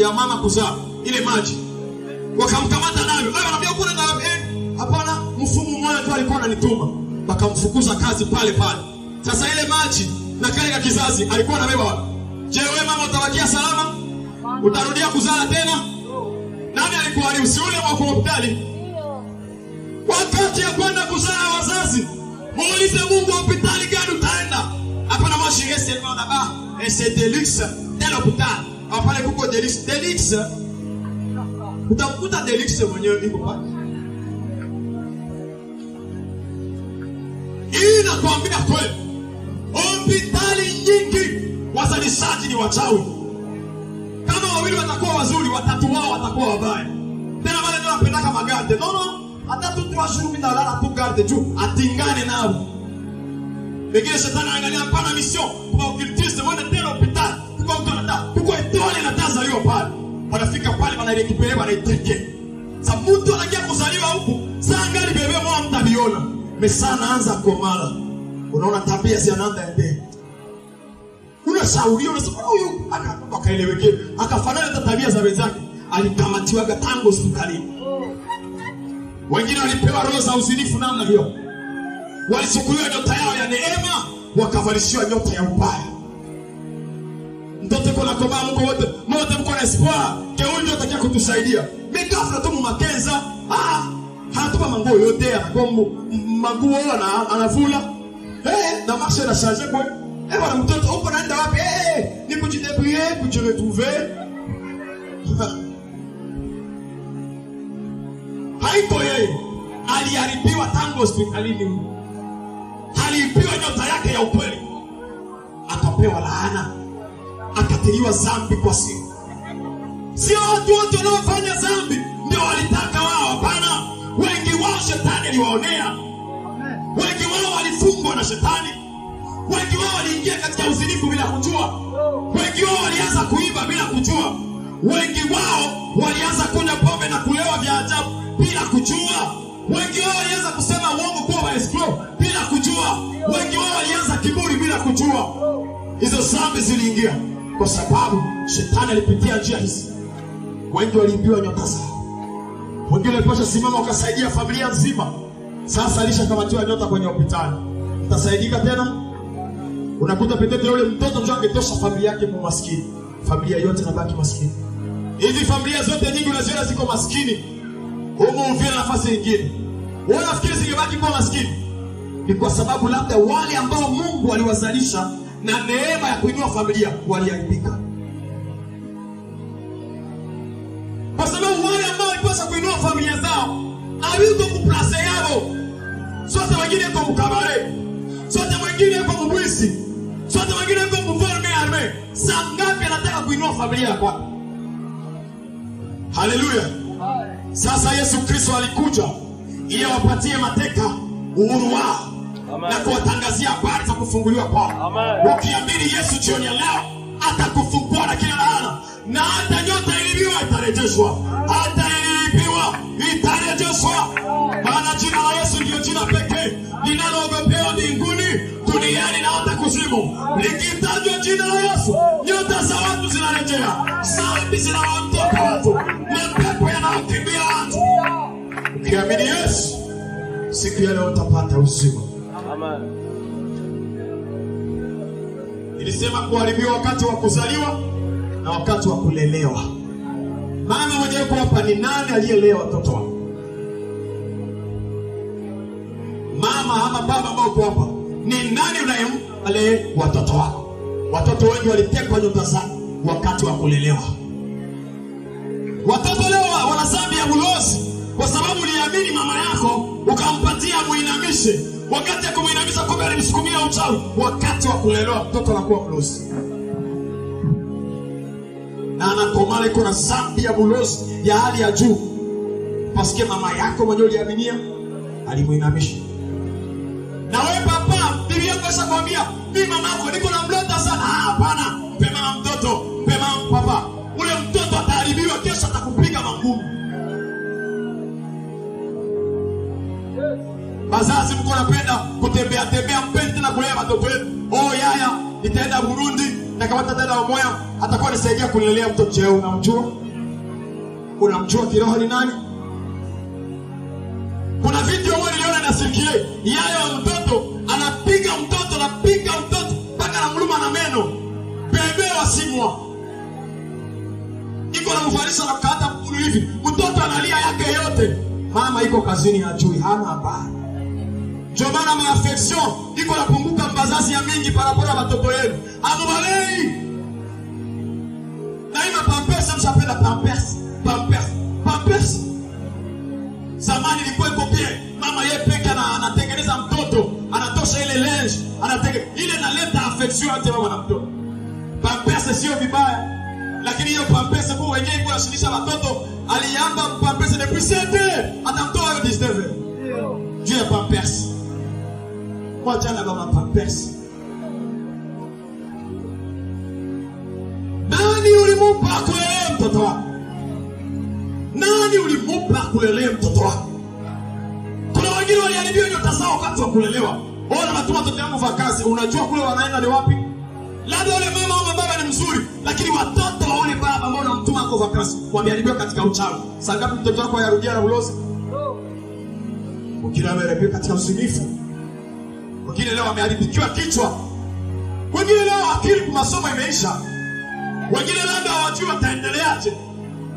ya mama kuzaa, ile maji wakamkamata nayo. Wewe anambia kuna na hapana, mfumu mmoja tu alikuwa ananituma. Wakamfukuza kazi pale pale. Sasa ile maji na kale ka kizazi alikuwa anabeba wapi? Je, wewe mama utabakia salama? Utarudia kuzala tena? Nani alikuharibu? Si ule wa hospitali? Wakati ya kwenda kuzaa wazazi, muulize Mungu hospitali gani utaenda. Hapana, moi j'irai seulement là-bas et c'est de luxe tel hôpital. Hapana, kuko de luxe, de luxe. Utamkuta de luxe mwenyewe iko pale. Hii nakwambia kweli. Hospitali nyingi wazalishaji ni wachawi. Kama wawili watakuwa wazuri, watatu wao watakuwa wabaya. Tena wale ndio wanapendaka magarde. No no, hata tu 3 jours mimi nalala tu garde juu atingane nao. Pengine shetani anaangalia hapana mission kwa occultiste mwende tena hospitali. Kwa mtu anataka, kuko etole na tazaliwa pale. Wanafika pale wanarekipere wanaiteke. Sa mtu anakia kuzaliwa huku, saa ngali bebe mwa mtabiona. Mesa anaanza komala. Unaona tabia zinaanza ende. Unashauriwa, unasema huyu akaeleweke, akafanana na tabia za wenzake. Alikamatiwa tangu hospitalini. Wengine walipewa roho za uzinifu namna hiyo. Walichukuliwa nyota yao ya neema, wakavalishiwa nyota ya ubaya. Mtoto yuko na komaa, mko wote, mwote mko na espoir, ke huyu ndio atakia kutusaidia. Mimi ghafla tu mumakenza, hatupa manguo yote, anakombo manguo anavula. Na marché na changer quoi. Bwana mtoto uko naenda wapi? Ni kujidébrouiller, kujiretrouver. Haiko yeye. Aliharibiwa tangu hospitalini. Aliibiwa nyota yake ya ukweli. Akapewa laana. Akatiliwa dhambi kwa siri. Sio watu wote wanaofanya dhambi ndio walitaka wao, hapana. Wengi wao shetani aliwaonea. Wengi wao walifungwa na shetani. Wengi wao waliingia katika uzinifu bila kujua. Wengi wao walianza kuiba bila kujua. Wengi wao walianza kunywa pombe na kulewa vya ajabu bila kujua. Wengi wao walianza kusema uongo kuwa maescrow bila kujua. Wengi wao walianza kiburi bila kujua. Hizo dhambi ziliingia kwa sababu shetani alipitia njia hizi. Wengi waliimbiwa nyota zao. Wengine walipaswa simama wakasaidia familia nzima. Sasa alishakamatiwa nyota kwenye hospitali. Utasaidika tena? Unakuta petete yule mtoto mjua angetosha familia yake mu maskini. Familia yote inabaki maskini. Hizi familia zote nyingi unaziona ziko maskini. Humu Uvira nafasi nyingine. Wewe unafikiri zingebaki kuwa maskini? Ni kwa sababu labda wale ambao Mungu aliwazalisha na neema ya kuinua familia waliharibika. Kwa sababu wale ambao walipaswa kuinua familia zao hawiko kuplace yao. Sote wengine kwa mkabare. Sote wengine kwa mbwisi. Sote wengine kwa mfalme arme. Saa ngapi anataka kuinua familia yako? Haleluya. Sasa Yesu Kristo alikuja ili awapatie mateka uhuru wao na kuwatangazia habari za kufunguliwa kwao. Ukiamini Yesu jioni ya leo, atakufungua na kila laana, na hata nyota ilibiwa itarejeshwa. Hata ilibiwa itarejeshwa. Maana jina la Yesu ndio jina pekee linaloogopewa mbinguni, duniani na hata kuzimu. Likitajwa jina la Yesu, nyota za watu zinarejea, dhambi zinawaondoka watu, mapepo yanawakimbia watu. Ukiamini Yesu, siku ya leo utapata uzima. Amen. Nilisema kuharibiwa wakati wa kuzaliwa na wakati wa kulelewa. Mama mwenyewe kwa hapa ni nani aliyelea watoto wako? Mama ama baba ambao uko hapa, ni nani unayemlea watoto wako? Watoto wengi walitekwa nyota zao wakati wa kulelewa. Watoto leo wana dhambi ya ulozi kwa sababu uliamini mama yako ukampatia muinamishe. Wakati ya kumuinamisha kumbe alimsukumia uchawi. Wakati wa kulelewa mtoto anakuwa mlozi. Na anakomala iko na dhambi ya ulozi ya hali ya juu. Paske mama yako mwenyewe uliaminia alimuinamisha. Na wewe papa, bibi yako ashakwambia, mimi mama yako niko na mlota sana. Hapana, mpe mama mtoto, mpe mama papa. Ule mtoto ataharibiwa, kesho atakupiga magumu. Bazazi mko napenda kutembea tembea, mpendi tena kulea watoto wenu. Oh yaya, nitaenda Burundi na kama tataenda Umoya, atakuwa nisaidia kulelea mtoto. Je, unamjua? Unamjua kiroho ni nani? Kuna video moja niliona na bousculer yaya wa mtoto, anapiga mtoto, anapiga mtoto mpaka anamluma na meno. Bébé wa 6 mois iko namvalisha na kukata mguu hivi, mtoto analia yake yote, mama iko kazini, hajui, hana habari. Ndio maana maaffection iko napunguka mbazazi ya mingi par rapport ya watoto yenu, amubalei na hii mapampers. Mshapenda pampers, pampers, pampers. Zamani ilikuwa iko bien, mama ye peke anatengeneza mtoto, anatosha ile linge, ile inaleta affection entre mama na mtoto. Pampers sio vibaya, lakini hiyo pampers kwa wenyewe iko nashinisha watoto. Aliamba pampers depuis 7 heures, atamtoa hayo 19 heures juu ya pampers. Mwachana ba mapampers. Nani ulimupa kulelea mtoto wako? Nani ulimupa kulelea mtoto wako? Kuna wengine waliharibiwa nyota zao wakati wa kulelewa. Ona, natuma watoto yangu vacances, unajua kule wanaenda ni wapi? Labda ule mama au baba ni mzuri, lakini watoto wa ule baba ambao unamtuma kwa vacances wameharibiwa katika uchawi. Saa ngapi mtoto wako ayarudia na ulozi? Wengine wameharibiwa katika uzinifu. Wengine leo wameharibikiwa kichwa. Wengine leo akili kwa masomo imeisha. Wengine labda hawajui wataendeleaje.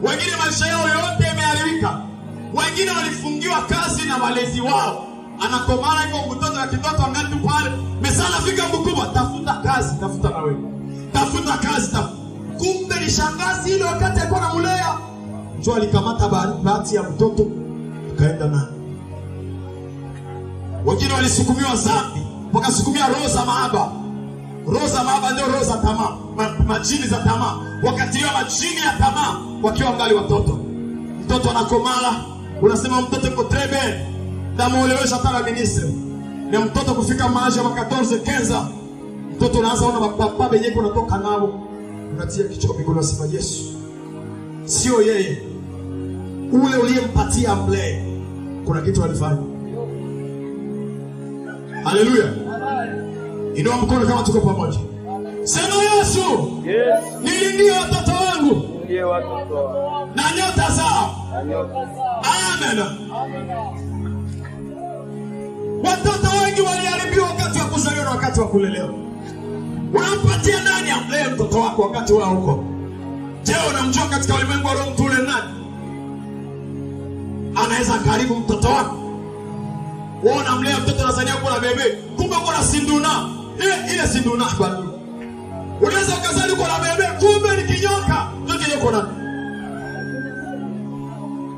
Wengine maisha yao yote yameharibika. Wengine walifungiwa kazi na walezi wao. Anakomana iko mtoto na kitoto angali tu pale. Mesana fika mkubwa, tafuta kazi, tafuta na wewe. Tafuta kazi, tafuta. Kumbe ni shangazi ile wakati alikuwa anamlea. Njoo alikamata bahati ya mtoto akaenda naye. Wengine walisukumiwa zambi, wakasukumia roho za mahaba. Roho za mahaba ndio roho za tamaa, majini za tamaa. Wakatiliwa majini ya tamaa wakiwa ngali watoto. Mtoto anakomala, unasema mtoto yuko très bien, namuelewesha hata na ministre. Na mtoto kufika maisha ya 14 15, mtoto unaanza ona baba benye kunatoka nao, unatia kichwa mikono, unasema Yesu, sio yeye ule uliyempatia mlee, kuna kitu alifanya. Haleluya! Inua mkono kama tuko pamoja. Sema Yesu, Yesu, nilindie watoto wangu ndiye watoto wangu na nyota zao. na nyota zao. Amen. Watoto wengi waliharibiwa wakati wa kuzaliwa na wakati wa kulelewa. Unampatia nani amlee mtoto wako wakati wao huko? Je, unamjua katika ulimwengu wa roho mtu ule nani? Anaweza karibu mtoto wako. Wewe unamlea mtoto unazania uko na bébé, kumbe uko na sinduna. Ile sinduna bado. Unaweza ukazali uko na bébé, kumbe ni kinyoka. Ndio kinyoka na.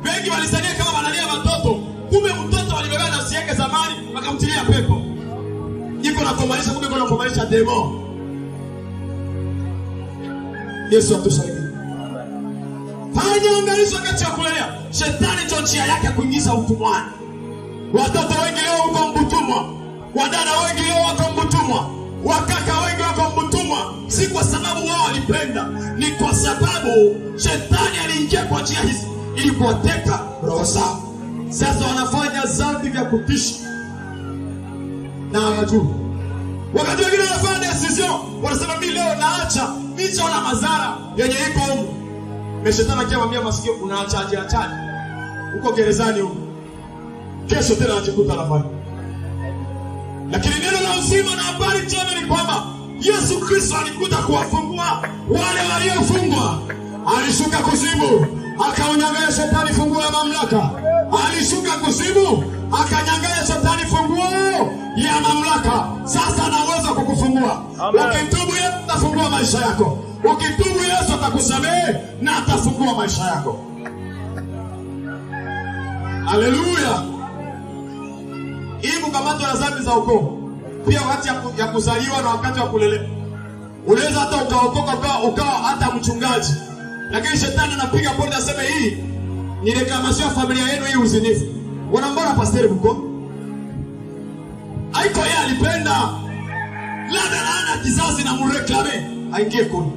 Wengi walisania kama wanalia watoto, kumbe mtoto walibeba nafsi yake zamani, wakamtilia pepo. Iko na kumaanisha, kumbe iko na kumaanisha démon. Yesu atusaidie. Fanya angalisho wakati wa kulelea. Shetani ndio njia yake ya kuingiza utumwani. Watoto wengi leo wako mbutumwa, wadada wengi leo wako mbutumwa, wakaka wengi wako mbutumwa. Si kwa sababu wao walipenda, ni kwa sababu shetani aliingia kwa njia hizi ili kuwateka roho zao. Sasa wanafanya dhambi vya kutisha na hawajui. Wakati wengine wanafanya decision, wanasema mimi leo naacha, nishaona madhara yenye iko humu. Na shetani akiwaambia masikio, unaachaje? Achaje huko gerezani huko, kesho tena anajikuta anafanya. Lakini neno la uzima na habari njema ni kwamba Yesu Kristo alikuja kuwafungua wale waliofungwa. Alishuka kuzimu akaunyang'anya shetani funguo ya mamlaka. Alishuka kuzimu akanyang'anya shetani funguo ya mamlaka. Sasa ana uwezo wa kukufungua. Amen. Ukitubu, Yesu atafungua maisha yako. Ukitubu, Yesu atakusamehe na atafungua maisha yako. Haleluya! Hii kukamatwa na dhambi za ukoo pia wakati ya kuzaliwa na wakati wa kulelewa. Unaweza hata ukaokoka ukawa hata mchungaji, lakini shetani anapiga porte aseme hii ni réclamation ya familia yenu, hii uzinifu. Wanambona pasteur mko haiko yeye alipenda, labda laana kizazi na muréclame aingie kuni.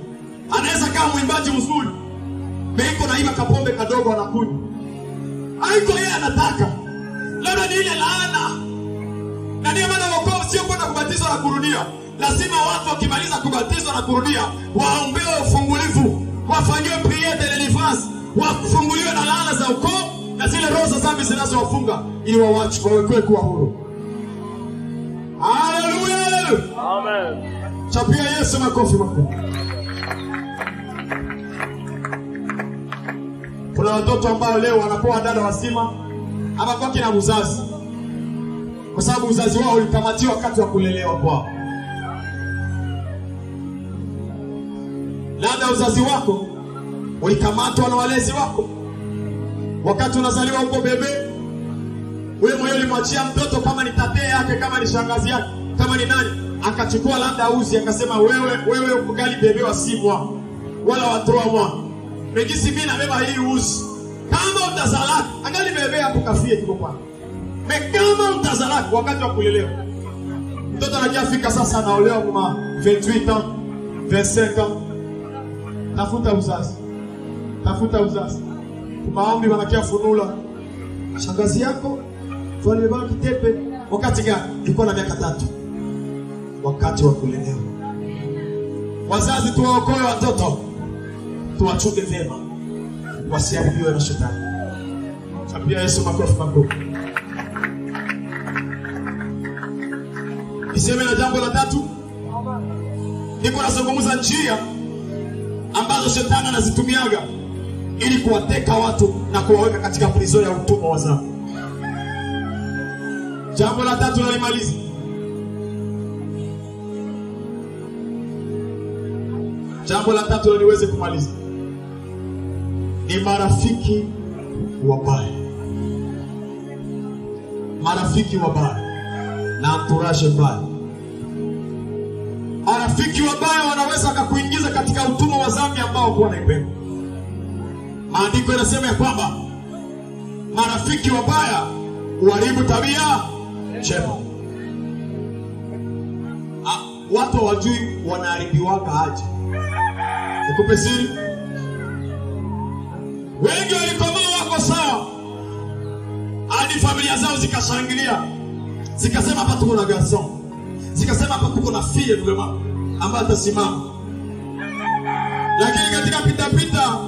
Anaweza kama mwimbaji mzuri, meiko naiba kapombe kadogo anakunywa, haiko yeye anataka, labda ni ile laana. Na ndio maana wokovu sio kwenda kubatizwa na kurudia. Lazima watu wakimaliza kubatizwa na kurudia waombewe ufungulivu, wafanyiwe prière de délivrance, wafunguliwe na laana za ukoo na zile roho za dhambi zinazowafunga ili wawache wawekwe kuwa huru. Haleluya. Amen. Chapia Yesu makofi makubwa. Kuna watoto ambao leo wanakuwa dada wazima hawakoki na uzazi, kwa sababu uzazi wao ulikamatiwa wakati wa kulelewa kwao. Labda uzazi wako ulikamatwa na walezi wako wakati unazaliwa huko bebe. Wewe mwenyewe ulimwachia mtoto, kama ni tate yake, kama ni shangazi yake, kama ni nani, akachukua labda uzi akasema, wewe ugali bebe wa si mwa wala wa 3 mwa megisi, mimi nabeba hii uzi, kama utazalaka angali bebe hapo kafie kiko kwa me, kama utazalaka wakati wa kulelewa. Mtoto anajafika sasa, anaolewa kwa 28 ans, 25 ans. Tafuta uzazi, tafuta uzazi. Maombi wanakia funula shangazi yako walibeba kitepe wakati gani? Ilikuwa na miaka 3, wakati wa kulelewa. Wazazi, tuwaokoe watoto, tuwachunge vyema, wasiharibiwe na shetani. Chapia Yesu makofi makubwa. Niseme na jambo la tatu, niko nazungumza njia ambazo shetani anazitumiaga ili kuwateka watu na kuwaweka katika prison ya utumwa wa dhambi. Jambo la tatu nalimaliza. Jambo la tatu niweze kumaliza ni marafiki wabaya, marafiki wabaya na entourage mbaya. Marafiki wabaya wanaweza wakakuingiza katika utumwa wa dhambi ambao huwa naipenda. Maandiko yanasema ya kwamba marafiki wabaya huharibu tabia njema. Watu hawajui wanaharibiwaka aje. Nikupe siri, wengi walikomaa wako sawa, hadi familia zao zikashangilia, zikasema hapa tuko na garçon, zikasema hapa tuko na fille vraiment ambaye atasimama. Lakini katika pita pita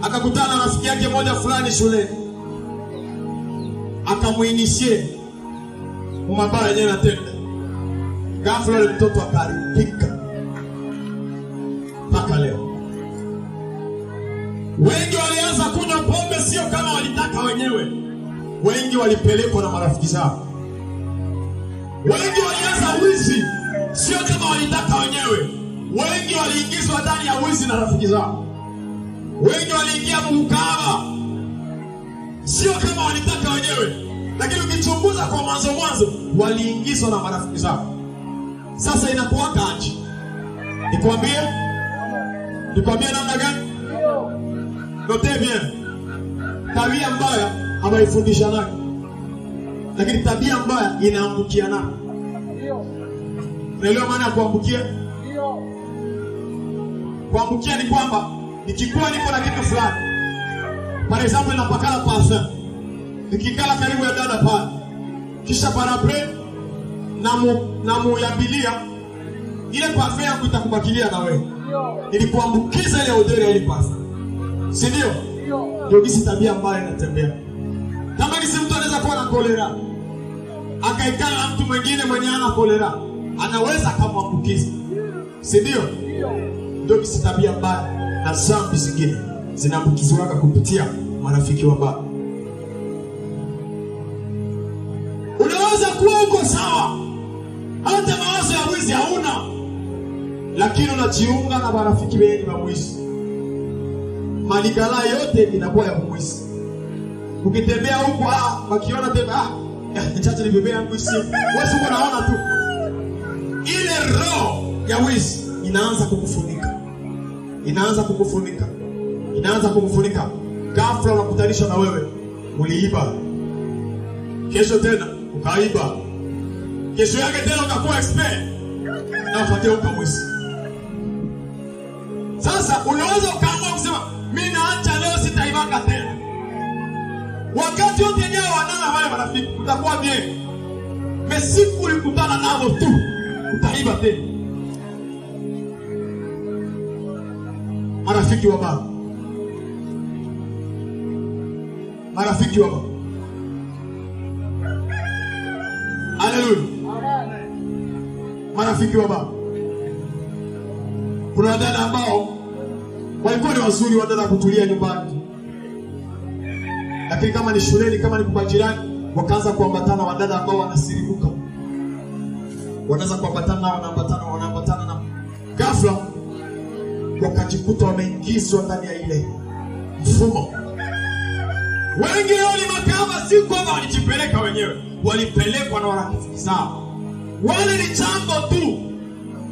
akakutana na rafiki yake moja fulani shule, akamuinitier mabaya yenyewe natenda. Ghafla yule mtoto akaharibika mpaka leo. Wengi walianza kunywa pombe sio kama walitaka wenyewe, wengi walipelekwa na marafiki zao. Wengi walianza wizi sio kama walitaka wenyewe, wengi waliingizwa ndani ya wizi na rafiki zao. Wengi waliingia mukahaba sio kama walitaka wenyewe, lakini ukichunguza kwa mwanzo mwanzo waliingizwa na marafiki zao. Sasa inakuwa aje? Nikwambie namna gani? Notez bien, tabia mbaya hawaifundishanaki, lakini tabia mbaya inaambukiana. Unaelewa maana ya kuambukia? Kuambukia ni kwamba nikikuwa niko na kitu fulani, par exemple napakala parfum, nikikala karibu ya dada pale, kisha par après namuyambilia ile parfum yangu itakubakilia na wewe, nilikuambukiza ile odeur ya ile parfum, si ndio? Ndio gisi tabia mbaya inatembea. Kama gisi mtu anaweza kuwa na kolera akaikala na mtu mwingine mwenye ana kolera, anaweza akamwambukiza, si ndio? Ndio gisi tabia mbaya na dhambi zingine zinaambukizwaka kupitia marafiki wabaya. Unaweza kuwa uko sawa, hata mawazo ya wizi hauna, lakini unajiunga na marafiki wengi wa mwizi. Maligala yote inakuwa ya mwizi. Ukitembea huko, wakiona tena, chacha ni bebe yangu isi. Wewe uko naona tu. Ile roho ya wizi inaanza kukufunika. Inaanza kukufunika. Inaanza kukufunika. Ghafla unakutanisha na wewe uliiba. Kesho tena ukaiba. Kesho yake tena ukakuwa expert na ukageuka mwizi. Sasa unaweza ukaamua kusema mimi naacha leo, sitaibaka tena. Wakati wote yenyewe wanana wale marafiki utakuwa bien. Mais siku ulikutana nao tu utaiba tena. Marafiki wabaya. Marafiki wabaya. Haleluya. Marafiki wa baba. Kuna wadada ambao walikuwa ni wazuri, wadada kutulia nyumbani, lakini kama ni shuleni, kama ni kwa jirani, wakaanza kuambatana wadada ambao wanasirimuka, wanaanza kuambatana, wanaambatana na ghafla wakajikuta wameingizwa ndani ya ile mfumo. Wengi leo ni makahaba, si kwamba walijipeleka wenyewe, walipelekwa na marafiki zao. Wale ni chambo tu,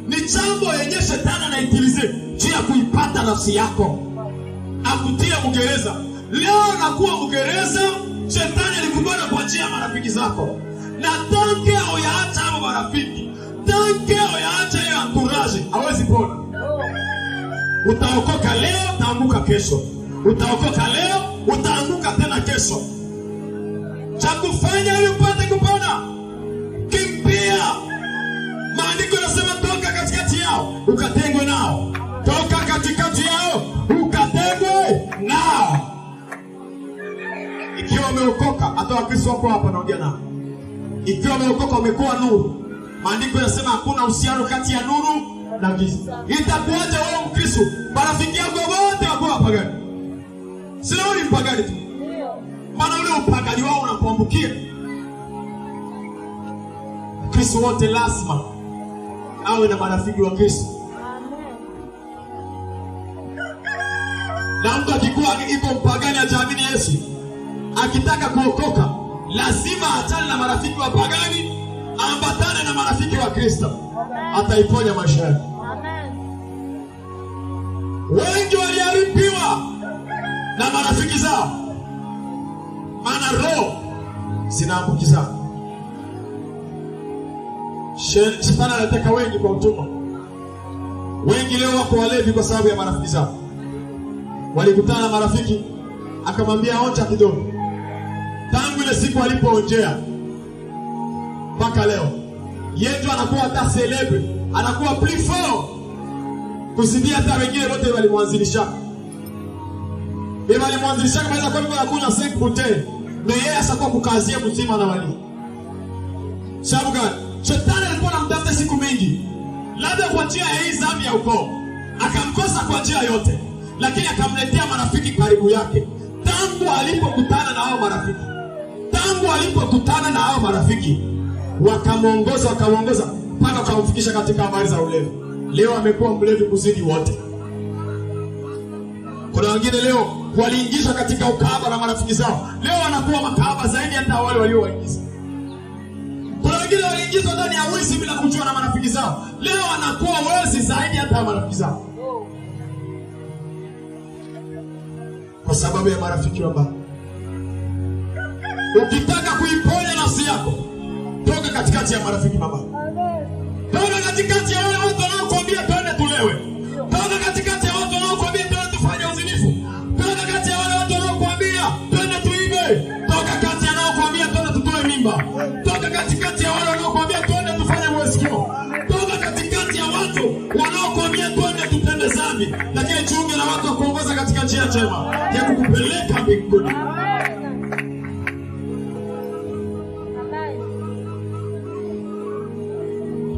ni chambo yenye shetani anaitilize juu ya kuipata nafsi yako, akutie mgereza. Leo nakuwa mgereza, shetani alikubana kwa njia ya marafiki zako, na tanke oyaacha hao marafiki, tanke oyaacha hiyo entourage, hawezi pona. Utaokoka leo, utaanguka kesho. Utaokoka leo, utaanguka tena kesho. Cha kufanya ili upate kupona, kimbia. Maandiko yanasema toka katikati yao ukatengwe nao. Toka katikati yao ukatengwe nao. Ikiwa umeokoka, hata Wakristo wako hapa naongea nao. Ikiwa umeokoka, umekuwa nuru. Maandiko yanasema hakuna uhusiano kati ya nuru na giza. Itakuacha wewe Mkristo, marafiki yako wote wako wapagani. Sio ni mpagani tu. Maana ule upagani wao unakuambukia. Kristo wote lazima awe na marafiki wa Kristo. Na mtu akikuwa iko mpagani hajaamini Yesu, akitaka kuokoka lazima achane na marafiki wa pagani, ambatane na marafiki wa Kristo. Ataiponya maisha yake. Wengi waliharibiwa na marafiki zao, maana roho zinaambukizana. Shetani anataka wengi kwa utumwa. Wengi leo wako walevi kwa sababu ya marafiki zao. Walikutana na marafiki, akamwambia onja kidogo. Tangu ile siku alipoonjea mpaka leo, yeye anakuwa hata celebre, anakuwa plus fort kuzidia hata wengine wote walimwanzilisha. Beba walimwanzilisha kama kwa kwa kunywa 5 bouteilles, na yeye asakuwa kukazia mzima na wali. Sababu gani? Shetani alikuwa anamtafuta siku mingi, labda kwa njia ya hii dhambi ya ukoo, akamkosa kwa njia yote, lakini akamletea marafiki karibu yake. Tangu alipokutana na hao marafiki, tangu alipokutana na hao marafiki, wakamuongoza mpaka wakamfikisha katika habari za ulevi. Leo amekuwa mlevi kuzidi wote. Kuna wengine leo waliingizwa katika ukahaba na marafiki zao, leo wanakuwa makahaba zaidi hata wale waliowaingiza. Kuna wengine waliingizwa ndani ya wizi bila kujua na marafiki zao, leo wanakuwa wezi zaidi hata marafiki zao, kwa sababu ya marafiki wabaya. Ukitaka kuiponya nafsi yako, toka katikati ya marafiki mabaya. Toka katikati ya wale watu wanaokuambia twende tulewe. Toka katikati ya watu wanaokuambia twende tufanye uzinifu. Toka kati ya wale watu wanaokuambia twende tuibe. Toka kati ya wanaokuambia twende tutoe mimba. Toka katikati ya wale wanaokuambia twende tufanye mwesikio. Toka katikati ya watu wanaokuambia twende tutende dhambi. Lakini jiunge na watu wa kuongoza katika njia njema ya kukupeleka mbinguni.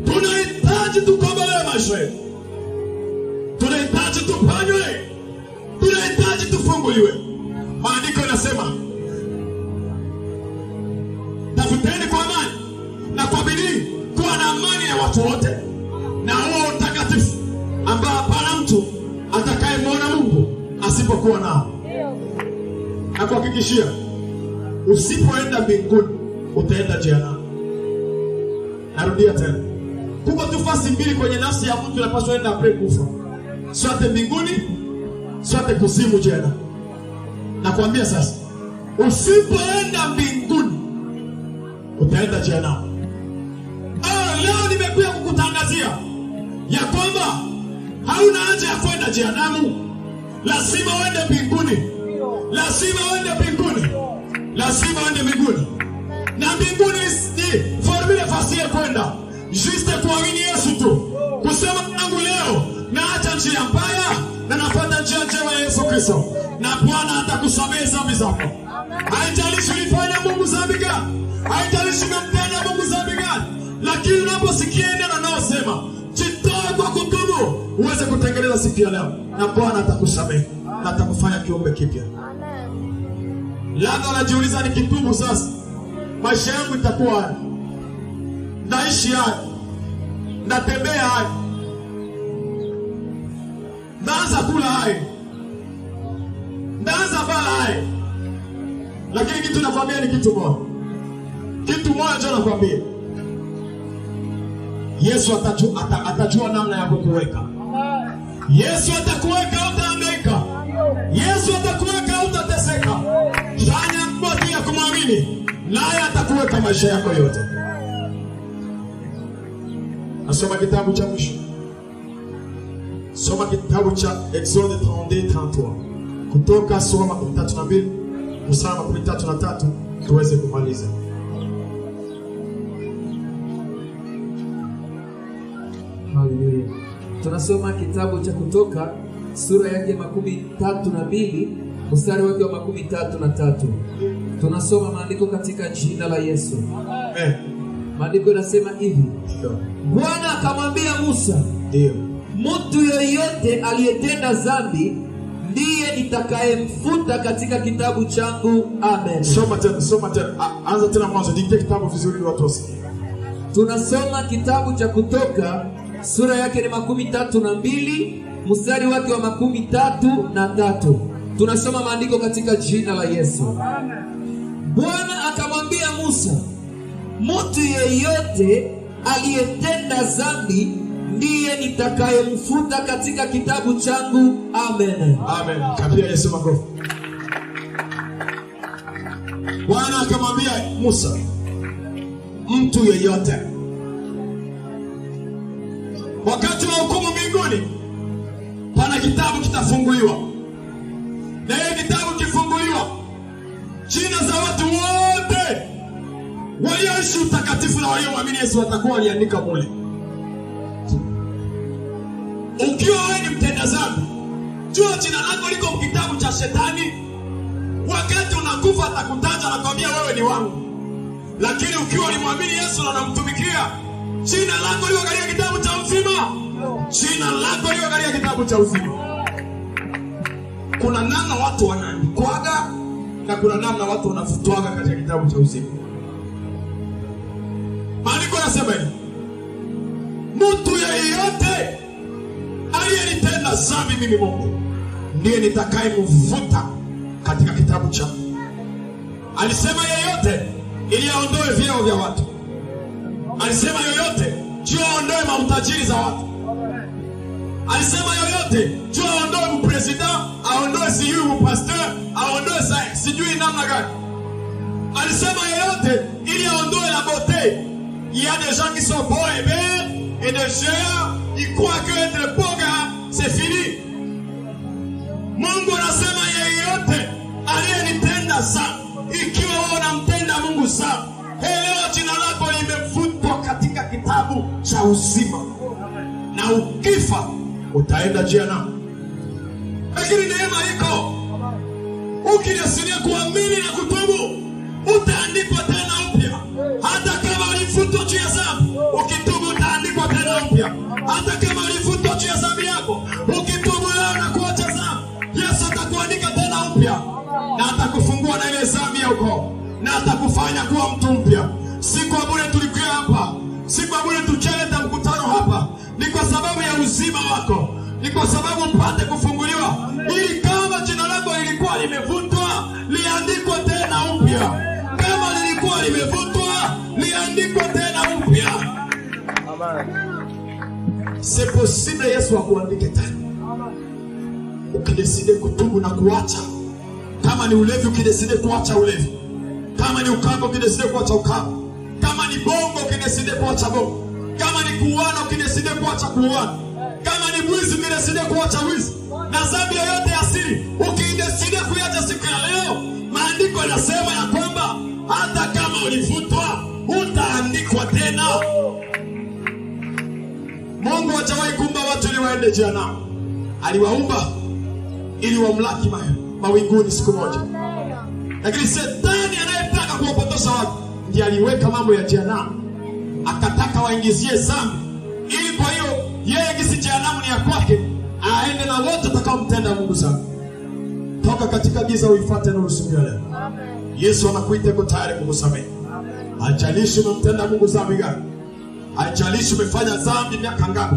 Tunahitaji tukombolewe maisha yetu. Tunahitaji tupanywe. Tunahitaji tufunguliwe. Maandiko yanasema tafuteni kwa amani na kwa bidii kuwa na amani ya watu wote, na huo utakatifu ambao hapana mtu atakayemwona Mungu asipokuwa nao. Nakuhakikishia, usipoenda mbinguni utaenda jehanamu. Narudia tena, kuko tu fasi mbili kwenye nafsi ya mtu inapaswa enda apre kufa, sote mbinguni, sote kuzimu jehanamu. Nakwambia sasa, usipoenda mbinguni utaenda jehanamu. Leo nimekuja kukutangazia ya kwamba hauna haja ya kwenda jehanamu. Lazima uende mbinguni. Lazima uende mbinguni. Lazima uende mbinguni. Na mbinguni ni formule facile kwenda. Juste kuamini Yesu tu. Kusema tangu leo naacha njia mbaya na nafuata njia njema ya Yesu Kristo. Na Bwana atakusamehe dhambi zako. Haijalishi ulifanya Mungu dhambi gani. Haijalishi umemtenda Mungu dhambi gani. Lakini unaposikia neno linalosema uweze kutengeneza siku ya leo, na Bwana atakusamehe na atakufanya kiumbe kipya. Labda unajiuliza, nikitubu sasa maisha yangu itakuwa aje? Naishi aje? Natembea aje? Naanza kula aje? Naanza vala aje? Lakini kitu nakwambia ni kitu moja, kitu moja nakwambia, Yesu atajua namna ya kukuweka. Yesu atakuweka, utahangaika. Yesu atakuweka, utateseka. Fanya mmoja ya kumwamini, naye atakuweka maisha yako yote. Nasoma kitabu cha mwisho, soma kitabu cha Exode 32:33, Kutoka sura 32 mstari 33, tuweze kumaliza. Haleluya. Tunasoma kitabu cha Kutoka sura yake 32 mstari wake wa 33. Tunasoma maandiko katika jina la Yesu. Amen. Maandiko yanasema hivi: Ndio. Bwana akamwambia Musa, Ndio. mtu yeyote aliyetenda dhambi ndiye nitakayemfuta katika kitabu changu. Amen. Soma tena, soma tena. Anza tena mwanzo, dikte kitabu vizuri ili watu wasikie. Tunasoma kitabu cha Kutoka sura yake ni 32 mstari wake wa 33. Tunasoma maandiko katika jina la Yesu. Bwana akamwambia Musa, mtu yeyote aliyetenda dhambi ndiye nitakayemfuta katika kitabu changu. Amen. Amen. Kapia Yesu makofi. Bwana akamwambia Musa, mtu yeyote, wakati wa hukumu mbinguni, pana kitabu kitafunguliwa, na hiyo kitabu kifunguliwa, jina za watu wote walioishi utakatifu na waliomwamini Yesu watakuwa waliandika mule. Ukiwa wewe ni mtenda dhambi, jua jina lako liko kitabu cha shetani. Wakati unakufa atakutaja na kukwambia wewe ni wangu. Lakini ukiwa ulimwamini Yesu na unamtumikia, jina lako liko katika kitabu cha uzima. Jina lako liko katika kitabu cha uzima. Kuna namna watu wanaandikwaga na kuna namna watu wanafutwaga katika kitabu cha uzima. Maandiko yanasema hivi: mtu yeyote aliyenitenda dhambi mimi Mungu ndiye nitakayemvuta katika kitabu cha. Alisema yeyote ili aondoe vyeo vya watu. Alisema yoyote juu aondoe mautajiri za watu. Alisema yoyote juu aondoe mpresident, aondoe sijui mpasteur, aondoe sijui namna gani. Alisema yoyote ili aondoe la beauté. Il y a des gens qui sont beaux et belles et des chers, ils croient que être beau gars, c'est fini. Mungu anasema yeyote aliyenitenda sana, ikiwa wewe unamtenda Mungu sana, leo jina lako limefutwa katika kitabu cha uzima, na ukifa utaenda jehanamu. Lakini neema iko, ukijisikia kuamini na kutubu utaandikwa tena upya. Hata kama ulifutwa juu ya dhambi, ukitubu utaandikwa tena upya. Hata kama ulifutwa juu ya dhambi yako, ukitubu leo na kuacha dhambi, Yesu atakuandika tena upya na atakufungua na ile dhambi ya ukoo na atakufanya kuwa mtu mpya. Si kwa bure tulikuwa hapa, si kwa bure tucheleta mkutano hapa, ni kwa sababu ya uzima wako, ni kwa sababu upate kufunguliwa, ili kama jina lako lilikuwa limevutwa liandikwe tena upya. Kama lilikuwa limevutwa liandikwe tena upya. Amen. C'est possible Yesu akuandike tena ukideside kutubu na kuacha. Kama ni ulevi ukideside kuacha ulevi, kama ni ukamba ukideside kuacha ukamba, kama ni bongo ukideside kuacha bongo, kama ni kuuana ukideside kuacha kuuana, kama ni mwizi ukideside kuacha wizi, na dhambi yoyote ya asili ukideside kuiacha siku ya leo, maandiko yanasema ya kwamba hata kama ulifutwa utaandikwa tena. Mungu hajawahi kuumba watu ili waende jehanamu. Aliwaumba ili wamlaki mawinguni siku moja. Lakini shetani anayetaka kuwapotosha watu ndiye aliweka mambo ya jehanamu, akataka waingizie dhambi, ili kwa hiyo yeye kisi jehanamu ni ya kwake. na wote watakaomtenda Mungu dhambi. Toka katika giza uifuate nuru siku ya leo. Yesu anakuita, yuko tayari kukusamehe. Haijalishi umemtenda Mungu dhambi gani, haijalishi umefanya dhambi miaka ngapi,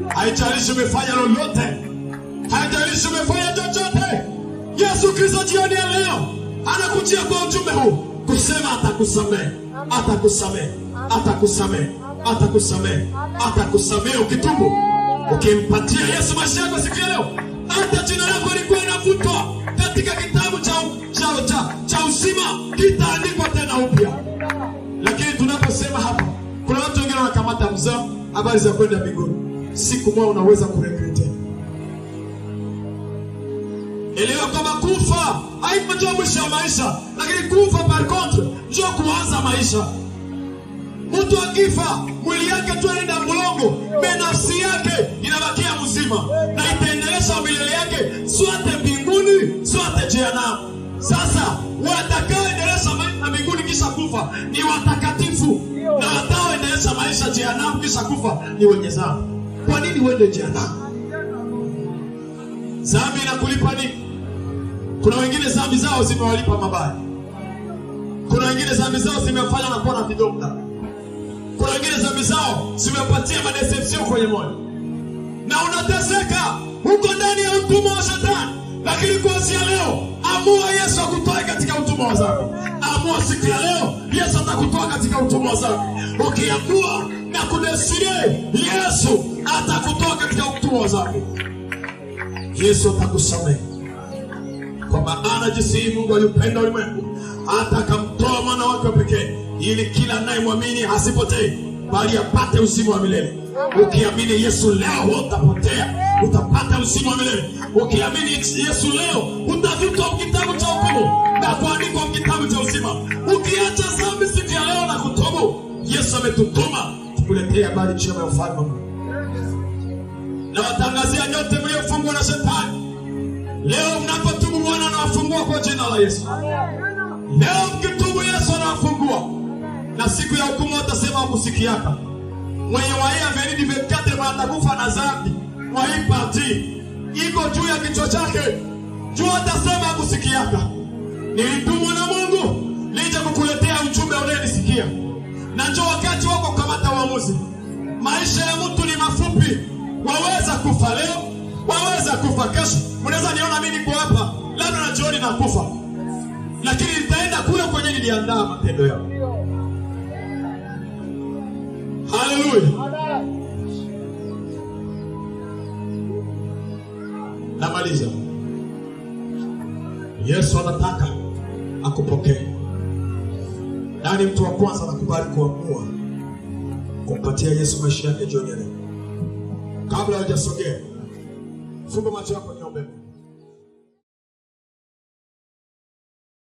haijalishi umefanya lolote, haijalishi umefanya chochote. Yesu Kristo jioni ya leo anakujia kwa ujumbe huu kusema atakusamehe, atakusamehe, atakusamehe, atakusamehe, atakusamehe ukitubu. Ukimpatia Yesu maisha yako siku ya leo, hata jina lako likuwa inafutwa katika kitabu cha uzima, kitaandikwa tena upya. Lakini tunaposema hapa, kuna watu wengine wanakamata mzaa habari za kwenda mbinguni. Siku moja unaweza kuregrete. Elewa kwamba kufa haiko ndio mwisho wa maisha, lakini kufa par contre ndio kuanza maisha. Mtu akifa mwili yake tu inaenda mlongo, nafsi yake inabakia mzima na itaendelesha milele yake sote mbinguni, sote jehanamu. Sasa watakaoendelesha maisha mbinguni kisha kufa ni watakatifu, na watakaoendelesha maisha jehanamu kisha kufa ni wenye dhambi. Kwa nini uende jehanamu? Dhambi inakulipa nini? Kuna wengine dhambi zao zimewalipa mabaya. Kuna wengine dhambi zao zimewafanya na kuwa na vidonda. Kuna wengine dhambi zao zimewapatia madeception kwenye moyo, na unateseka huko ndani ya utumwa wa shetani. Lakini kuanzia leo, amua Yesu akutoe katika utumwa wa dhambi. Amua siku ya leo Yesu atakutoa katika utumwa wa dhambi. Ukiamua na kudesire, Yesu atakutoa katika utumwa wa dhambi. Yesu atakusamehe. Kwa maana jinsi Mungu alipenda ulimwengu hata akamtoa mwana wake pekee, ili kila anayemwamini asipotee bali apate uzima wa milele. Ukiamini Yesu leo utapotea, utapata uzima wa milele. Ukiamini Yesu leo utavutwa kitabu cha hukumu na kuandikwa kitabu cha uzima. Ukiacha dhambi siku ya leo na kutubu, Yesu ametutuma tukuletea habari njema ya ufalme wa Mungu. Na watangazia nyote mliofungwa na shetani, leo mnapotubu Bwana anawafungua kwa jina la Yesu. Leo mkitubu Yesu anawafungua. Na siku ya hukumu watasema hakusikiaka. Mwenye waia veridi 24 atakufa na dhambi. Waipati iko juu ya kichwa chake. Juu atasema hakusikiaka. Nilitumwa na Mungu nije kukuletea ujumbe unayenisikia. Na njoo wakati wako kukamata uamuzi. Maisha ya mtu ni mafupi. Waweza kufa leo, waweza kufa kesho. Mnaweza niona mimi niko hapa, labda na jioni nakufa. Lakini nitaenda kule kwenye niliandaa matendo yao. Haleluya. Namaliza. Yesu anataka akupokee. Nani mtu wa kwanza anakubali kuamua kumpatia Yesu maisha yake jioni leo? Kabla hujasogea, fumba macho yako.